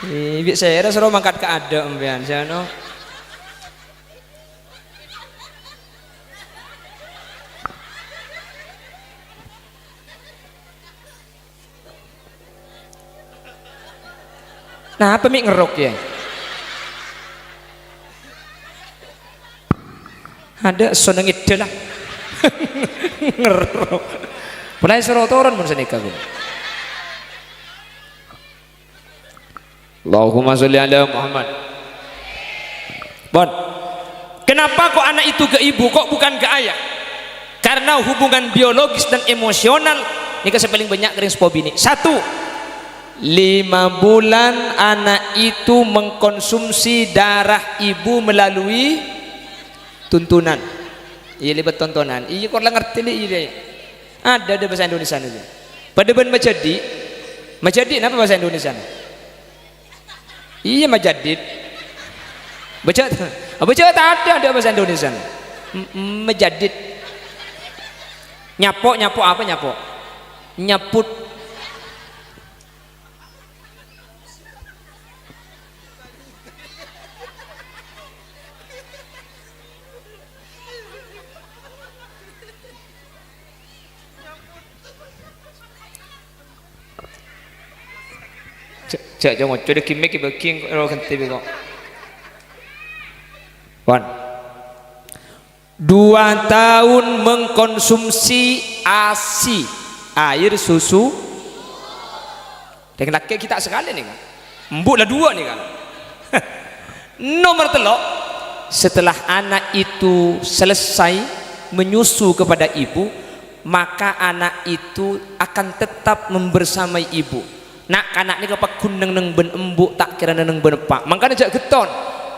Ih, bi' sèra soro mangkat ka adâ' empèyan, sè ano. Napa mè' ngerrok, yâ? Adâ' sona ngèdhâ la. Ngerrok. Polana soro toron mon sanèka, Bu. Allahumma sholli ala Muhammad. Bon. Kenapa kok anak itu ke ibu, kok bukan ke ayah? Karena hubungan biologis dan emosional nèka sè palèng bânnya' ka rèng seppo binè'. Satu, lima bulan anak itu mengkonsumsi darah ibu melalui tuntunan. Iyâ, lèbât tontonan. Iyâ, kor la ngartè, Lè', iyâ. Adâ, adâ bhâsa Indonesiana, iyâ. Padâ bân majhâdhi'. Majhâdhi' napa bhâsa Indonesiana? Iyâ, majadid. Bâca, bâca tadâ', adâ bhâsa Indonesiana. M-, majadid. Nyapo', nyapo' apa nyapo'? Nyaput. Jhâ' co-ngoco dâgghi' mik èbâghi, engko' ro ghântè bi' ko'. Pon. Dua tahun mengkonsumsi asi, air susu. Rèng lakè' ghi' ta' sakalè nèka. Embu' la dua nèka. Nomor tello', setelah anak itu selesai menyusu kepada ibu, maka anak itu akan tetap membersamai ibu. Na'-kana' nèka paggun neng-enneng bân embu', ta' kèra neng-enneng bân eppa'. Mangkana jhâ' ghetton.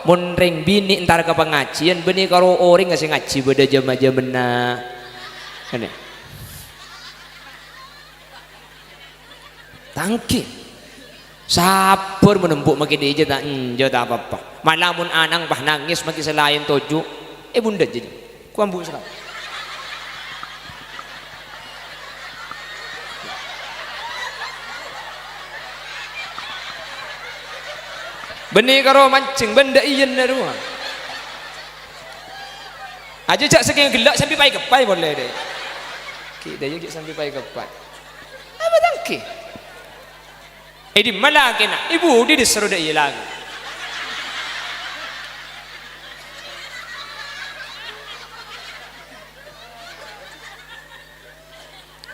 Mon rèng binè' entar ka pangajiân, bânnè karo orèng sè ngajhi bâdâ jam-ajâmânna. Ngènè. Ta' ènggi. Sabbhâr mon embu' makè dâjâ ta' enjâ' ta' apa-apa. Mala mon ana'na pas nangès makè sè laèn toju', è bundâ jâjâ. Ko' embu' sala. Bânnè karo manjheng, bândâ iyâ rowa. Ajâ jhâ' sakèng ghellâ' sambi paè-keppa'è polè, dâ'. Ghi' dâjâ ghi' sambi paè-keppa'è. Apa ta' ènggi? È dimma lakèna? È budi dâ' soro dâ' iyâ lakè.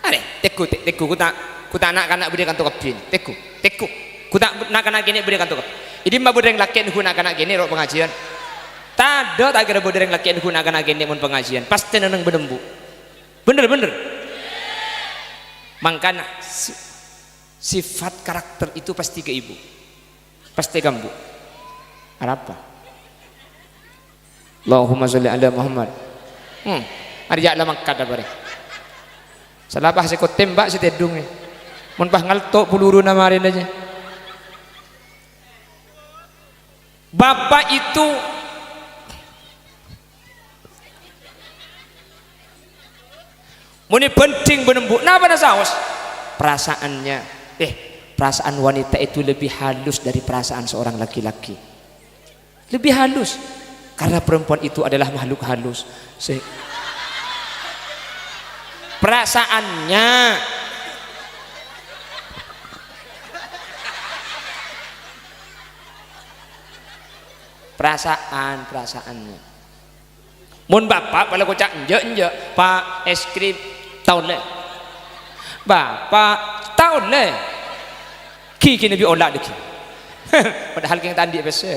Arè, tèngghu, tè-, tèngghu, ko' ta', ko' ta' na'-kana' bâdâ è kanto kabbhi. Tèngghu, tèngghu. Ko' ta' na'-kana' kènè' bâdâ è kanto kabbhi. È dimma bâdâ rèng lakè' nèngghu na'-kana' kènè' ro pangajiân? Tadâ', ta' kèra bâdâ rèng lakè' nèngghu na'-kana' kènè' mon pangajiân. Pastè neng-enneng bân embu'. Bhender, bhender. Mangkana, si-, sifat karakter itu pasti ka ibu. Pasti ka embu'. Arapa? Allahumma sholli ala Muhammad. Hmm. Arèya la mangkat apa rè? Sala pas sè ko' tèmbhâk sè tèdhung è. Mon pas ngalto' peluruna marèna jâ. Bapak itu Mon èbhândhing bân embu', napana saos? Perasaannya, eh, perasaan wanita itu lebih halus dari perasaan seorang laki-laki. Lebih halus. Karena perempuan itu adalah makhluk halus. Se-, perasaannya. Perasaan, perasaannya. Mon bapa' pala koca' enjâ', enjâ', "Pa', es krim, ta' ollè." "Bapa', ta' ollè." Ghi-ghina bi' ola' dâggi'. Padahal kèng ta' andi' pèssè.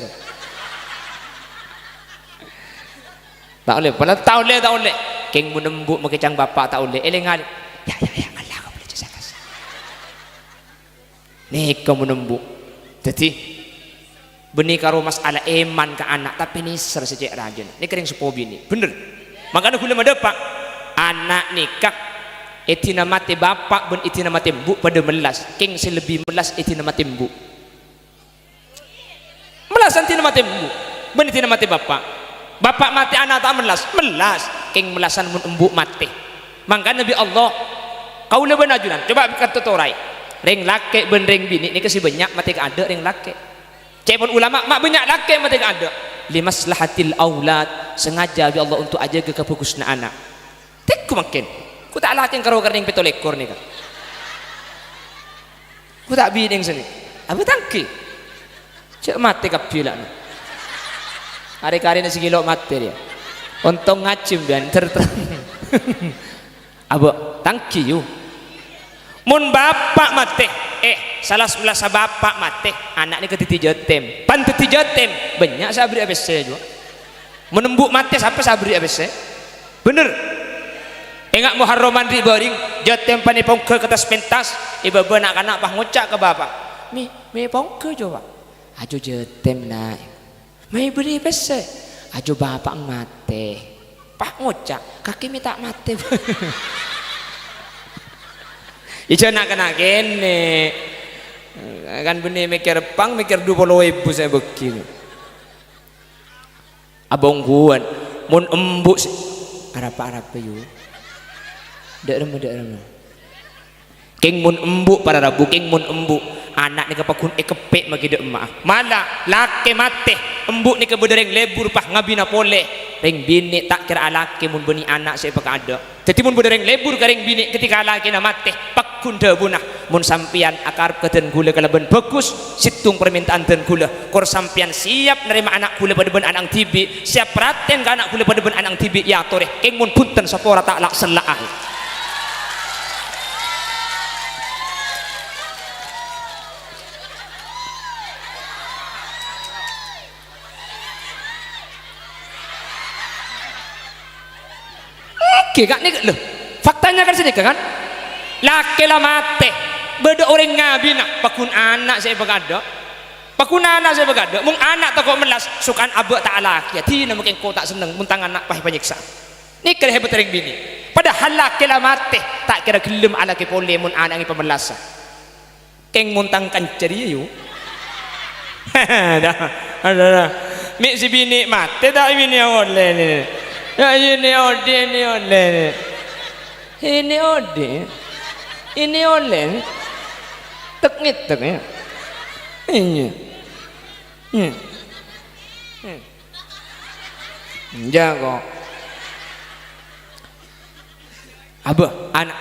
Ta' ollè, pala ta' ollè, ta' ollè. Kèng mon embu' makè ca'na bapa' ta' ollè, èlèng-alèng. "Ya, ya, ya, ngalla' ka polè jâ sakas." Nèka mon embu'. Dâddhi, bânnè karo mas'ala èman ka ana', tapè nèser sè cè' rajâna. Nèka rèng seppo binè'. Bhender. Mangkana ghulâ madâpa', ana' nèka èdina matè bapa' bân èdina matè embu' padâ mellas. Kèng sè lebbi mellas èdina matè embu'. Mellasan dina matè embu', bân dina matè bapa'. Bapa' matè ana' ta' mellas? Mellas, kèng mellasan mon embu' matè. Mangkana bi' Allah, kaulâ bân ajunan, coba katotoraè. Rèng lakè' bân rèng binè' nèka sè bânnya' matè kaadâ' rèng lakè'. Ca'èpon ulama, ma' bânnya' lakè' matè kaadâ'. Limaslahatil aulad, sengaja bi' Allah untuk ajâgâ kabhâghusânna ana'. Tèngghu mangkèn. Ko' ta' lakè' karo kennèng pètto lèkor nèka. Ko' ta' binèng sènè'. Apa ta' ènggi? Jâ' matè kabbhi la'na. Arè-karèna sè ghello' matè rèya. Ontong ngajhi sampèyan, ter-, terang. Apa ta' ènggi, yu. Mon bapa' matè, eh, sala mellassa bapa' matè, ana' nèka dâddhi jâtèm. Pan dâddhi jâtèm, bânnya' sè aberri'â pèssè, yu. Mon embu' matè, sapa sè aberri'â pèssè? Bhender. Enga' Muharraman ri'-bâri', jâtèm panè pongghâ ka attas pentas, è bâbâ na'-kana' pas ngoca' ka bapa', "Mè', mè' pongghâ, jâ, Pa'." "Ajâ jâtèm, Na'." "Mè' bâri' pèssè." "Ajâ bapa' matè." Pas ngoca', "Kakè mè' ta' matè." Iyâ, jâ' na'-kana' kènè'. Kan bânnè mèkkèr pang, mèkkèr du polo èbu sè bâghi. Abâ' ongghuwân, mon embu' sè, arapa-arapa, yu. Dâ' remma, dâ' remma. Kèng mon embu', para rabu, kèng mon embu', ana' nèka paggun èkeppè' maghi dâ' emma'a. Mala, lakè matè, embu' nèka bâdâ rèng lebur pas ngabina polè. Rèng binè' ta' kèra alakè mon bânnè ana' sè èpakaadâ'. Dâddhi mon bâdâ rèng lebur ka rèng binè' ketika lakèna matè, paggun dhâbuna, Mon sampèyan akarep ka dân ghulâ kalabân bhâghus, sèttong parmènta'an dân ghulâ, kor sampèyan siap narèma ana' ghulâ padâ bân ana'na dhibi', siap pratèyan ka ana' ghulâ padâ bân ana'na dhibi', èyatorè. Kèng mon bhunten, sapora ta' la'-sella'an. Èngghi, Ka', nèka, lho. Faktanya kan sanèka, kan? Lakè la matè, bâdâ orèng ngabina, paggun ana' sè èpakadâ'. Paggun ana' sè èpakadâ', mon ana' tako' mellas, sokan abâ' ta' alakèya, dinah mangkèn engko' ta' senneng, mon tang ana' pas èpanyèksa. Nèka hebat orèng binè'. Padahal lakè la matè, ta' kèra ghellem alakè polè mon ana'na èpamellasa. Kèng mon tang kanca rèya, yu. Dah, dah, dah. Mè' sè binè' matè, ta' binè' ollè, nè. Ya, binè' ollè, binè' ollè, nè. Binè' ollè. Binè' ollè, nè. Tek-ngètek, ya. Iyâ. Hmm. Hmm. Jâ', kok. Abâ, ana',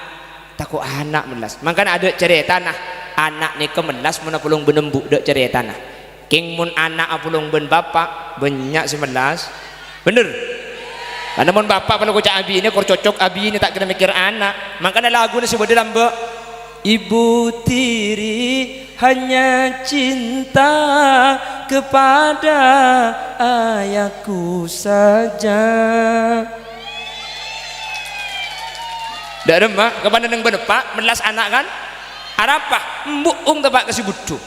tako' ana' mellas. Mangkana adâ' carètana, ana' nèka mellas mon apolong bân embu', dâ' carètana. Kèng mon ana' apolong bân bapa', bânnya' sè mellas. Bhender? Karna mon bapa' pala koca' abinè, kor cocok abinè, ta' kèra mèkkèr ana'. Mangkana laguna sè bâdâ lambâ', "Ibu tiri hanya cinta kepada ayahku saja." Dâ' remma, kapan neng bân eppa', mellas ana', kan? Arapa? Embu' ong teppa' ka sè budhu.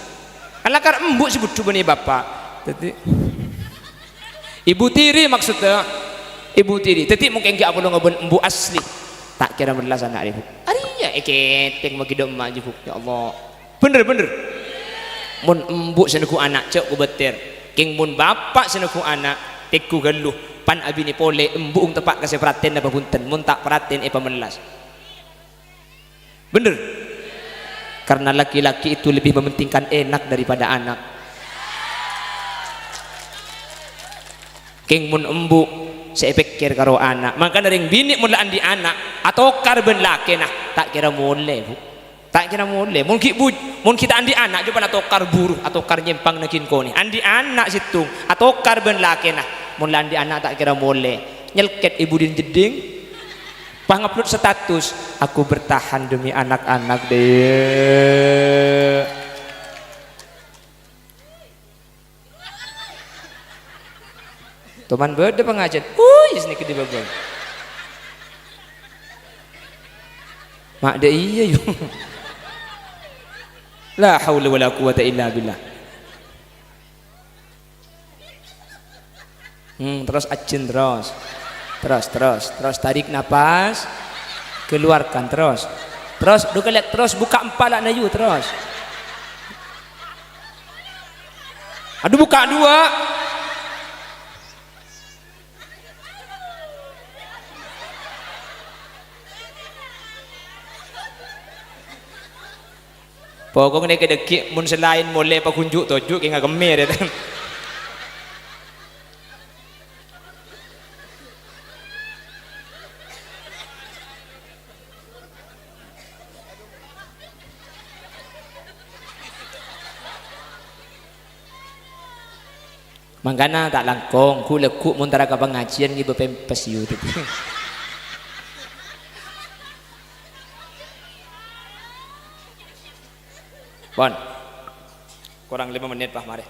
Alakar embu' sè budhu bânnè bapa'. Dhâddhi, ibu tiri maksudnya. Ibu tiri. Dhâddhi, mungkin ghi' apolong bân embu' asli. Ta' kèra mellas ana' rèya, Bu. Arèya èkètèng maghi dâ' emma' jiyâ, Bu. Ya Allah. Bhender, bhender. Mon embu' sè neggu' ana', jhâ' kobâtèr. Kèng mon bapa' sè neggu' ana', tèngghu ghâllu. Pan abinè polè, embu' ong teppa' ka sè pratèn napa bhunten, mon ta' pratèn èpamellas. Bhender? Karena laki-laki itu lebih mementingkan enak daripada anak. Kèng mon embu' sè èpèkkèr karo ana'. Mangkana rèng binè' mon la andi' ana', atokar bân lakèna, ta' kèra molè, Bu. Ta' kèra molè. Mon ghi' bu-, mon ghi' ta' andi' ana', coba atokar buru, atokar nyèmpang naghin konè. Andi' ana' sèttong, atokar bân lakèna. Mon la andi' ana', ta' kèra molè. Nyèlkèt è budina jeddhing. Pas ngupload status, "Aku bertahan demi anak-anak, Dek." Toman bâdâ pangajiân. Uy, sini gede babon. Ma' dâ' iyâ, yu. La haula wala quwata illa billah. Hmm, terus ajin terus. Terus, terus, terus tarik napas. Keluarkan terus. Terus, dua kali, terus buka empalana, yu, terus. Aduh, buka dua. Pokokna kè dhâggi' mon sè laèn molè paghunju' toju' kè ngakemmè rè. Mangkana ta' langkong, ghu-lagghu' mon tara ka pangajiân ngibâ pèmpès, yu. Pon. Korang lèma mennit, Pak, marè.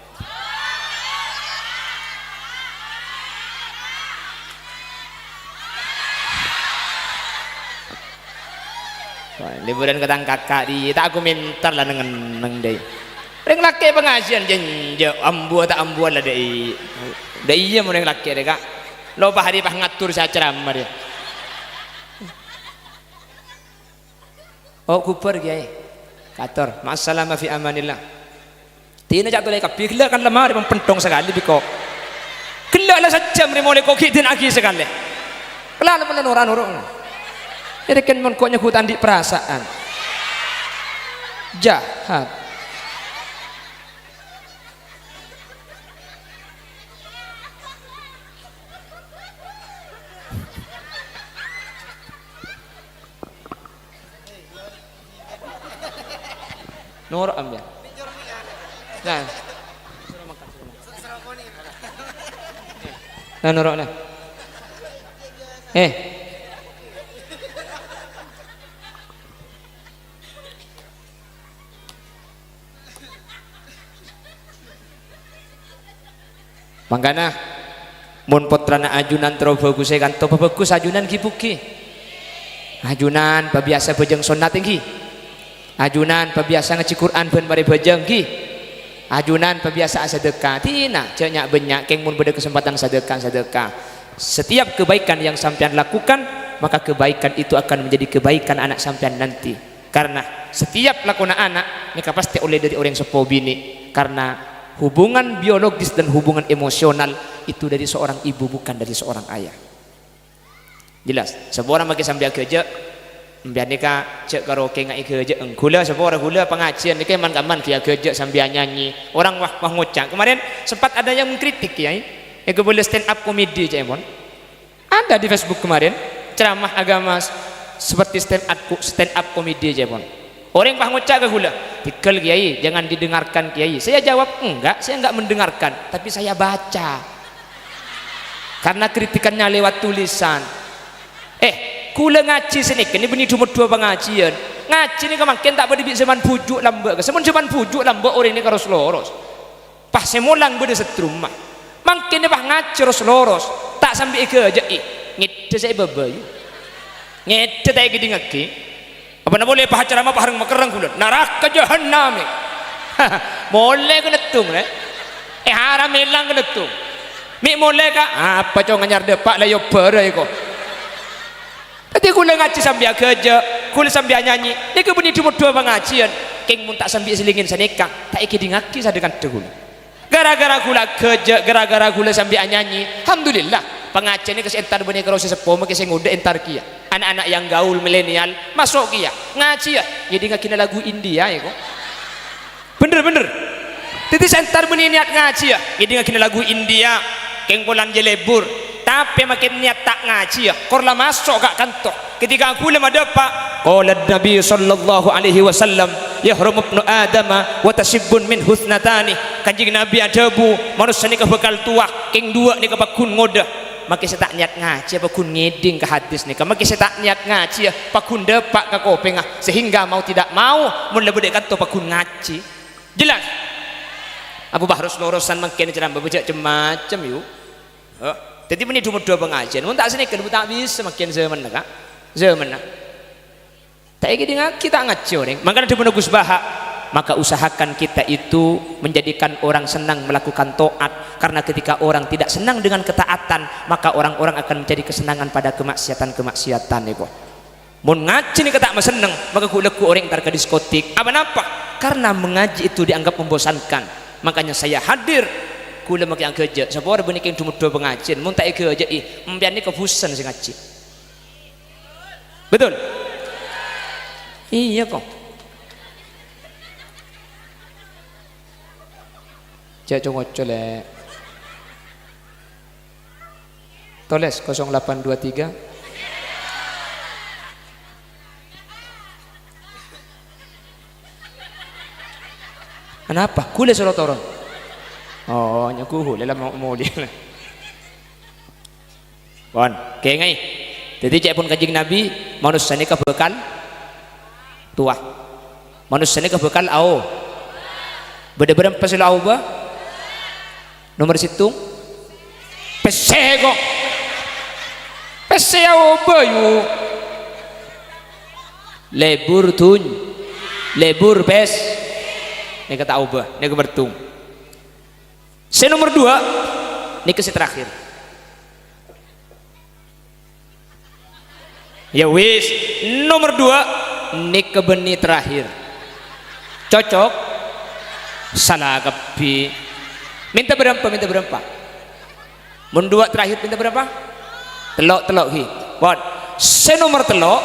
Wah, liburan ka tang kaka' dhi, ta' aku mentar la neng-enneng, dâi. Rèng lakè' pangajiân jhânjhâ, ambu ta' ambuwân la, dâi. Dâi iyâ mon rèng lakè' rè, Ka'. Lo' pa hari pas ngatur sè acaramah rè. Oh, ghubâr, Kèyaè. Kator. Ma'assalamah fi amanillah. Dina ca' tolè kabbhi, ghellâ' kan lemari, pon penthong sakalè bi' ko'. Ghellâ' la sajjhâm rè molè ko' ghi' dina'aghi sakalè. Kelala mella nora-noro. Èrèken mon ko' nyeghut andi' perasaan. Jahat. Noro' ambiyan. Nah. Nah, noro' nah. Eh. Mangkana, mon pottrana ajunan terro bhâghus è kanto, pabhâghus ajunan ghi bugi. Ajunan pabiyasa bhâjâng sonnat èngghi. Ajunan pabiyasa ngajhi Qur'an bân marè bhâjâng èngghi. Ajunan pabiyasa asadhekka. Dina, jhâ' nya'-bânnya', kèng mon bâdâ kasempadhân sadhekka, sadhekka. Setiap kebaikan yang sampèyan lakukan, maka kebaikan itu akan menjadi kebaikan anak sampèyan nanti. Karena setiap lakona ana' nèka pastè ollè dhâri orèng seppo binè', karena hubungan biologis dan hubungan emosional itu dari seorang ibu, bukan dari seorang ayah. Jelas? Saporana makè sambi aghâjâ', sampèyan nèka jhâ' karo kèngaè ghâjâ'ân. Ghulâ saporana ghulâ pangajhiyân nèka man-kamman ghi' aghâjâ' sambi anyanyi. Orang wah, wah ngoca'. Kemarin sempat ada yang mengkritik, Kiai. Èkabâlâ stand up comedy, ca'èpon. Ada di Facebook kemarin, ceramah agama s-, seperti stand up, stand up comedy aja, pon. Orèng pas ngoca' ka ghulâ, "Tèghâl, Kiai, jangan didengarkan, Kiai." Saya jawab, "Enggak, saya enggak mendengarkan, tapi saya baca." Karena kritikannya lewat tulisan. Eh, ghulâ ngajhi sanèka nè bânnè dhumodhuwâ pangajhiyân. Ngajhi nèka mangkèn ta' padâ bi' zaman bhuju' lambâ', ka. Sampèyan zaman bhuju' lambâ' orèng nèka ros-loros. Pas sè molang bâdâ sadrumma. Mangkèn pas ngajhi ros-loros, ta' sambi èghâjâ'i. Ngèdhâ sè è bâbâ, yu. Ngèdhâ ta' èkèdingngaghi. Apana polè pas acara ma' pas reng-makerreng ghulâ. Naraka jahannam, è. Molè kennettung, rè. È haram èlang kennettung. Mè' molè, Ka'. Apa, Cong, anyar dâpa' la èobbhârâ, èko. Dhâddhi ghulâ ngajhi sambi aghâjâ', ghulâ sambi anyanyi, nèka bânnè dhumodhuwâ pangajhiyân. Kèng mon ta' sambi èsèlèngè sanèka, ta' èkèdingngaghi sadhâ-kadhâ ghulâ. Gara-gara ghulâ aghâjâ', gara-gara ghulâ sambi anyanyi, alhamdulillah, pangajhiyân nèka sè entar bânnè karo sè seppo, makè sè ngodâ entar kèya. Anak-anak yang gaul milenial, maso' kèya, ngajhiyâ, ngèdingngaghina lagu India, èko. Bhender, bhender. Dhâddhi sè entar bânnè niyat ngajhiyâ, ngèdingngaghina lagu India, kèng polana jhâ' lebur. Tapè makè niyat ta' ngajhiyâ, kor la maso' ka' kanto. Ketika ghulâ madâpa', qala Nabi sallallahu alaihi wasallam, "Yahrumu ibnu Adama wa tashibbun minhu itsnatani." Kanjeng Nabi adhâbu, "Manossa nèka bhâkal towa, kèng duwâ' nèka pagghun ngodâ." Makè sè ta' niyat ngajhiyâ pagghun ngèding ka hadis nèka. Makè sè ta' niyat ngajhiyâ pagghun dâpa' ka kopèngnga. Sehingga mau tidak mau, mon la bâdâ è kanto pagghun ngajhi. Jelas? Abu Bahrus lorosan mangkèn ceramah bâjâ' cem-macem, yu. Hah? Dhâddhi bânnè dhumodhuwâ pangajhiyân. Mon ta' sanèka, lu ta' bisa mangkèn zamanna, Ka'. Zamanna. Ta' èkèdingngaghi, ta' ngajhi orèng. Mangkana dhâbuna Gus Baha, "Maka usahakan kita itu menjadikan orang senang melakukan taat, karena ketika orang tidak senang dengan ketaatan, maka orang-orang akan mencari kesenangan pada kemaksiatan-kemaksiatan," èko. Mon ngajhi nèka ta' masenneng, maka ghu-, lagghu' orèng entar ka diskotik. Apa napa? Karena mengaji itu dianggap membosankan. Makanya saya hadir, ghulâ makè aghâjâ', saporana bânnè kèng dhumodhuwâ pangajhiyân, mon ta' èghâjâ'i, empèyan nèka bhusen sè ngajhi. Betul? Iyâ, kok. Jhâ' co-ngoco, Lè'. Tolès kosong delapan dua tiga. Anapa? Ghulâ soro toron. Oh, nyaku ghulâ la mo-, molè. Pon, kèngaè. Dhâddhi ca'èpon Kanjeng Nabi, manossa nèka bhâkal towa. Manossa nèka bhâkal ao-, bâdâ bârâmpa sè la aobâ? Nomer sèttong, pèssè, kok. Pèssè aobâ, yu. Lebur dun-, lebur pès-, nèka ta' aobâ, nèka mèrtong. Sè nomer duwâ', nèka sè terakhir. Ya wis, nomer duwâ', nèka bânnè terakhir. Cocok? Sala kabbhi. Mènta bârâmpa, mènta bârâmpa? Mon duwâ' terakhir mènta bârâmpa? Tello', tello', ghi. Pon. Sè nomer tello'.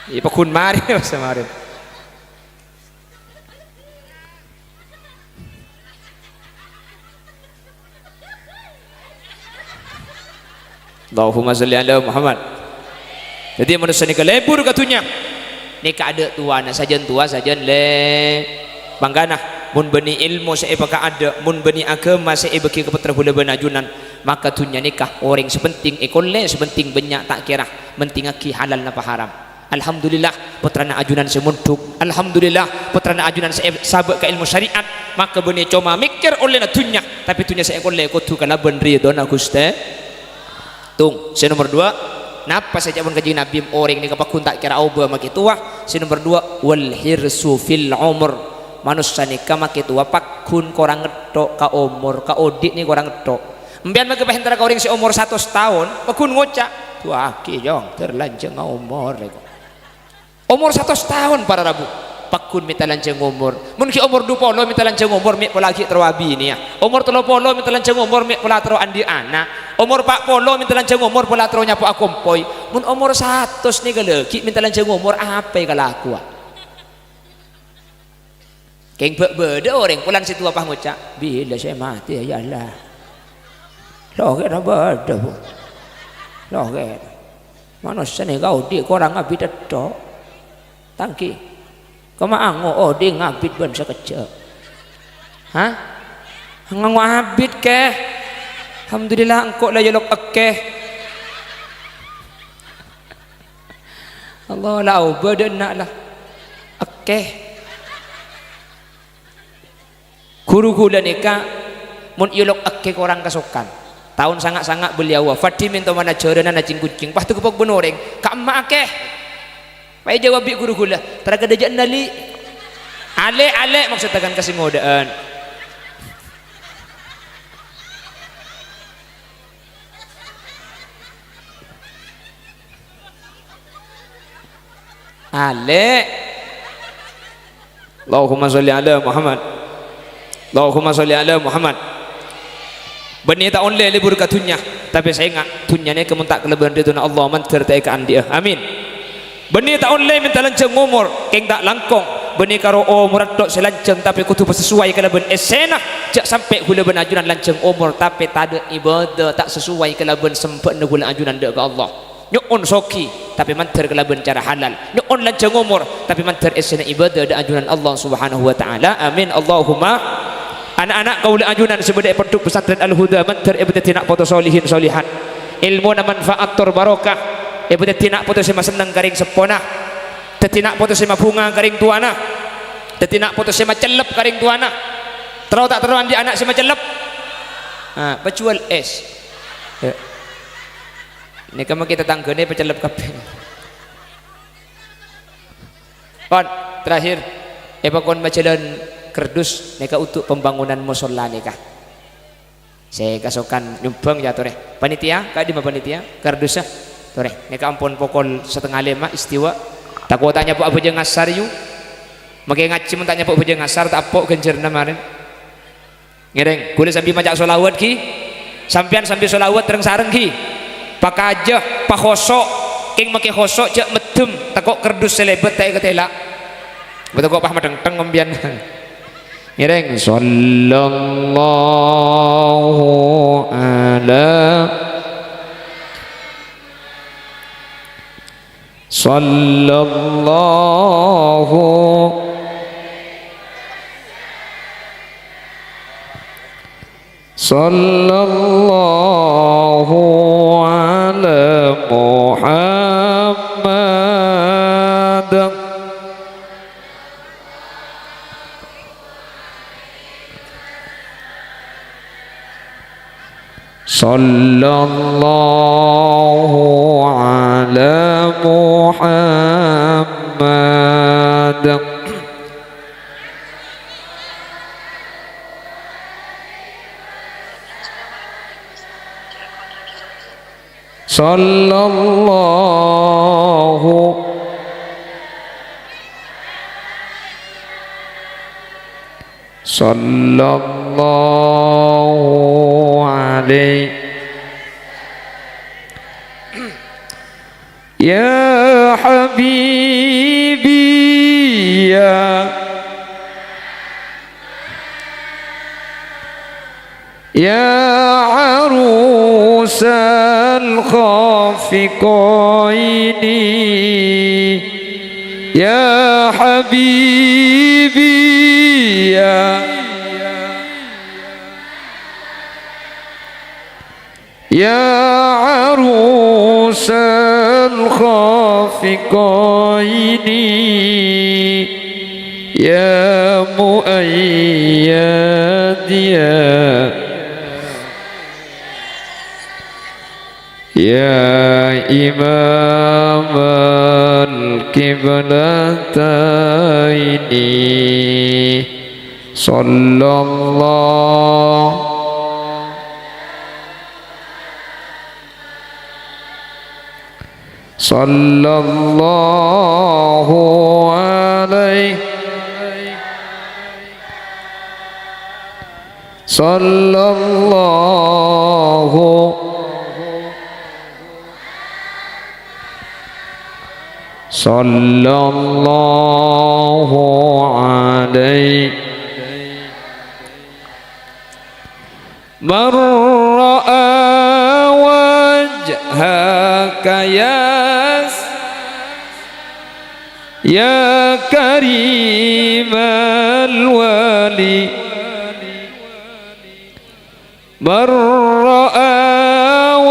Iyâ, pagghun marè, pas marè. Allahumma sholli ala Muhammad. Dhâddhi, manossa nèka lebur ka dhunnya. Nèka adâ' towana, sajân towa, sajân lè-, mangkana, mon bânnè èlmo sè èpakaadâ', mon bânnè aghâma sè èbâghi ka pottra ghulâ bân ajunan, maka dhunnya nèka orèng sè penting èkollè, sè penting bânnya' ta' kèra mentingngaghi halal napa haram. Alhamdulillah, pottrana ajunan sè mondhuk. Alhamdulillah, pottrana ajunan sè è-, sabâ' ka èlmo syariat. Maka bânnè coma mèkkèr ollèna dhunnya, tapè dhunnya sè èkollè kodhu kalabân ridhona Ghustè. Tung, sè nomer duwâ', napa sè èca'èpon Kanjeng Nabi, orèng nèka pagghun ta' kèra obâ makè towa. Sè nomer duwâ', wal hirsu fil umur. Manossa nèka makè towa pagghun korang ngetto' ka omor, ka odi' nè korang ngetto'. Empèyan makè paèntara ka orèng sè omor satos taon, pagghun ngoca', "Duwâ' aghi, Jong, dâr lanjhângnga omor, rèko." Omor satos taon, para rabu, pagghun mènta lanjhâng omor. Mon ghi' omor dupolo mènta lanjhâng omor, mè' pola ghi' terro abinèya. Omor tello polo mènta lanjhâng omor, mè' pola terro andi' ana'. Omor pa' polo mènta lanjhâng omor, pola terro nyapo'a kompoy. Mon omor satos nèka laghi' mènta lanjhâng omor, apa èkalakowa? Kèng bâ'-bâdâ orèng polana sè towa pas ngoca', "Bilâ sè matè, ya Allah?" Lo' kèra bâdâ, Bu. Lo' kèra. Manossa nèka odi' korang abit ètto'. Tangghi. Kemma ango' odi' ngabit bân sakejjhâ'. Hah? Ngango' abit, kè. Alhamdulillah, engko' la èyolok èkè. Allah, la obâ dâ' enna' la. Èkè. Ghuru ghulâ nèka, mon èyolok èkè korang kasokan. Taon sanga'-sanga' beliau wafat, dhimèn tomana jhârâna nacèng-kucèng. Pas tègepok bân orèng, "Ka'emma èkè?" Pas èjâwâb bi' ghuru ghulâ, "Tara kadhâjâ'ân nali." "Alè', alè'," maksodda kan ka sè ngodâ'ân. Alè'. Allahumma sholli ala Muhammad. Allahumma sholli ala Muhammad. Bânnè ta' ollè lebur ka dhunnya, tapè sènga', dhunnya nèka mon ta' kalabân ridhona Allah, mandhâr ta' èkaandi'â. Amin. Bânnè ta' ollè mènta lanjhâng omor, kèng ta' langkong. Bânnè karo omorra tho' sè lanjhâng, tapè kodhu pasasoway kalabân essèna. Jhâ' sampè' ghulâ bân ajunan lanjhâng omor, tapè tadâ' ibâdâ, ta' sasoway kalabân sembhâ'na ghulâ ajunan dâ' ka Allah. Nyo'on soghi, tapè mandhâr kalabân cara halal. Nyo'on lanjhâng omor, tapè mandhâr essèna ibâdâ dâ' ajunan Allah Subhanahu wa Ta'ala. Amin. Allahumma. Ana'-ana' kaulâ ajunan sè bâdâ è Pondhuk Pesantren Al-Huda mandhâr èpadhâddhi na' poto solihin solihat. Èlmona manfaat tor barokah. Èpadhâddhi na' poto sè masenneng ka rèng seppona. Dhâddhi na' poto sè mabhunga ka rèng towana. Dhâddhi na' poto sè macellep ka rèng towana. Terro ta' terro andi' ana' sè macellep? Ah, pajhuwâl es. Ya. Nèka mangkè tatangghâna pacellep kabbhi. Pon, terakhir, èpakon majhâlân kardus nèka untuk pembangunan mosolla nèka. Sè kasokan nyombhâng, ya, torè. Panitia, ka'dimma panitia? Kardussa. Torè, nèka ampon pokol satengnga lèma' istiwa. Tako' ta' nyapo' abhâjâng asar, yu. Mangkè ngajhi mon ta' nyapo' abhâjâng asar, ta' appo' ghânjhârânna marèn. Ngèrèng, ghulâ sambi maca sholawat, ghi. Sampèyan sambi sholawat rèng-sarèng, ghi. Pakajâ, pakhoso', kèng makè khoso' jhâ' meddhem, tako' kardus sè lèbât ta' èkatèla'. Bâ tako' pas madhengdheng sampèyan. Ngèrèng, sallallahu ala, sallallahu. Sallallahu ala Muhammad. Sallallahu ala Muhammad. Sallallahu, sallallahu alaihi. Ya habibi, ya, ya arusal khafiqaini, يا حبيبي يا، يا عروس الخافقين، يا مؤيد يا، يا إمام القبلتين. صلى الله، صلى الله عليه، صلى الله، صلى الله عليه. من رأى وجهك يا س-، يا كريم الولي، من رأى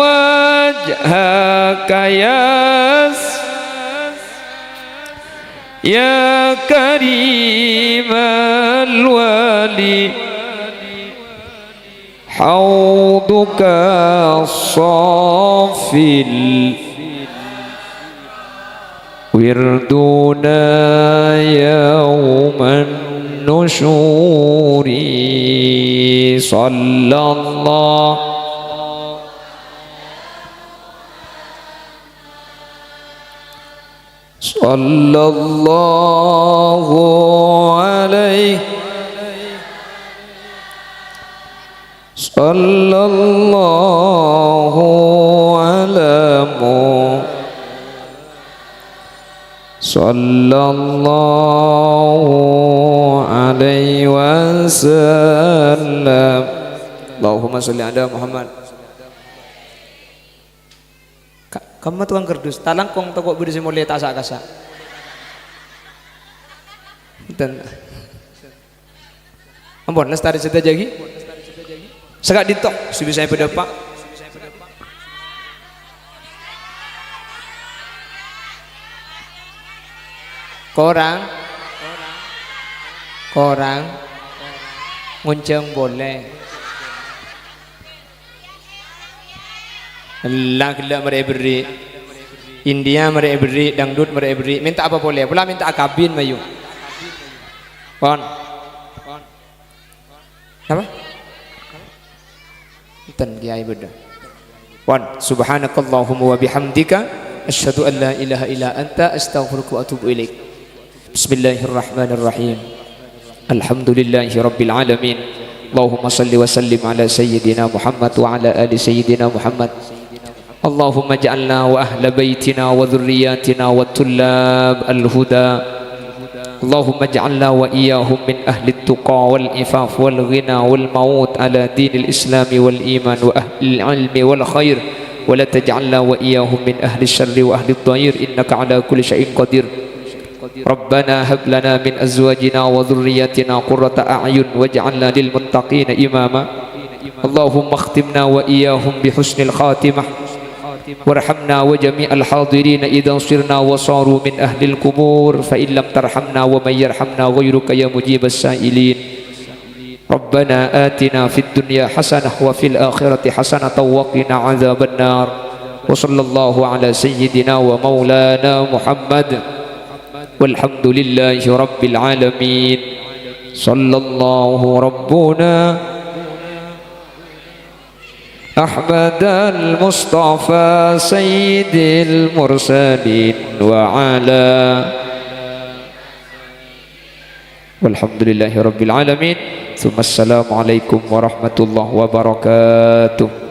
وجهك يا س-، يا كريم الولي، حوضك الصافي وردنا يوم النشور. صلى الله، صلى الله عليه، صلى الله على مو-، صلى الله عليه وسلم. اللهم صل على محمد. Ka-, kamma tokang kardus, ta' langkong tako' bâdâ sè molè ta' sa'-kasa'. Enten. Ampon, lastarè sadhâjâ ghi. Saka'dinto, sè bisa èpadâpa'. Korang? Korang? Ngonjhâng polè. Ella ghellâ' marè èberri'. India marè èberri', dangdut marè èberri'. Mènta apa polè? Pola mènta akabin, mayu. Pon. Napa? Enten, Kèyaè bâdâ. Pon. Subhanakallahumma wa bihamdika, asyhadu an la ilaha illa anta, astaghfiruka wa atubu ilaik. بسم الله الرحمن الرحيم. الحمد لله رب العالمين. اللهم صل وسلم على سيدنا محمد وعلى آل سيدنا محمد. اللهم اجعلنا وأهل بيتنا وذرياتنا وطلاب الهدى. اللهم اجعلنا وإياهم من أهل التقى والعفاف والغنى والموت على دين الإسلام والإيمان وأهل العلم والخير، ولا تجعلنا وإياهم من أهل الشر وأهل الضير، إنك على كل شيء قدير. ربنا هب لنا من أزواجنا وذرياتنا قرة أعين واجعلنا للمتقين إماما. اللهم اختمنا وإياهم بحسن الخاتمة. وارحمنا وجميع الحاضرين إذا صرنا وصاروا من أهل القبور، فإن لم ترحمنا ومن يرحمنا غيرك يا مجيب السائلين. ربنا آتنا في الدنيا حسنة وفي الآخرة حسنة وقنا عذاب النار. وصلى الله على سيدنا ومولانا محمد. والحمد لله رب العالمين. صلى الله ربنا أحمد المصطفى سيد المرسلين وعلى، والحمد لله رب العالمين. ثم السلام عليكم ورحمة الله وبركاته.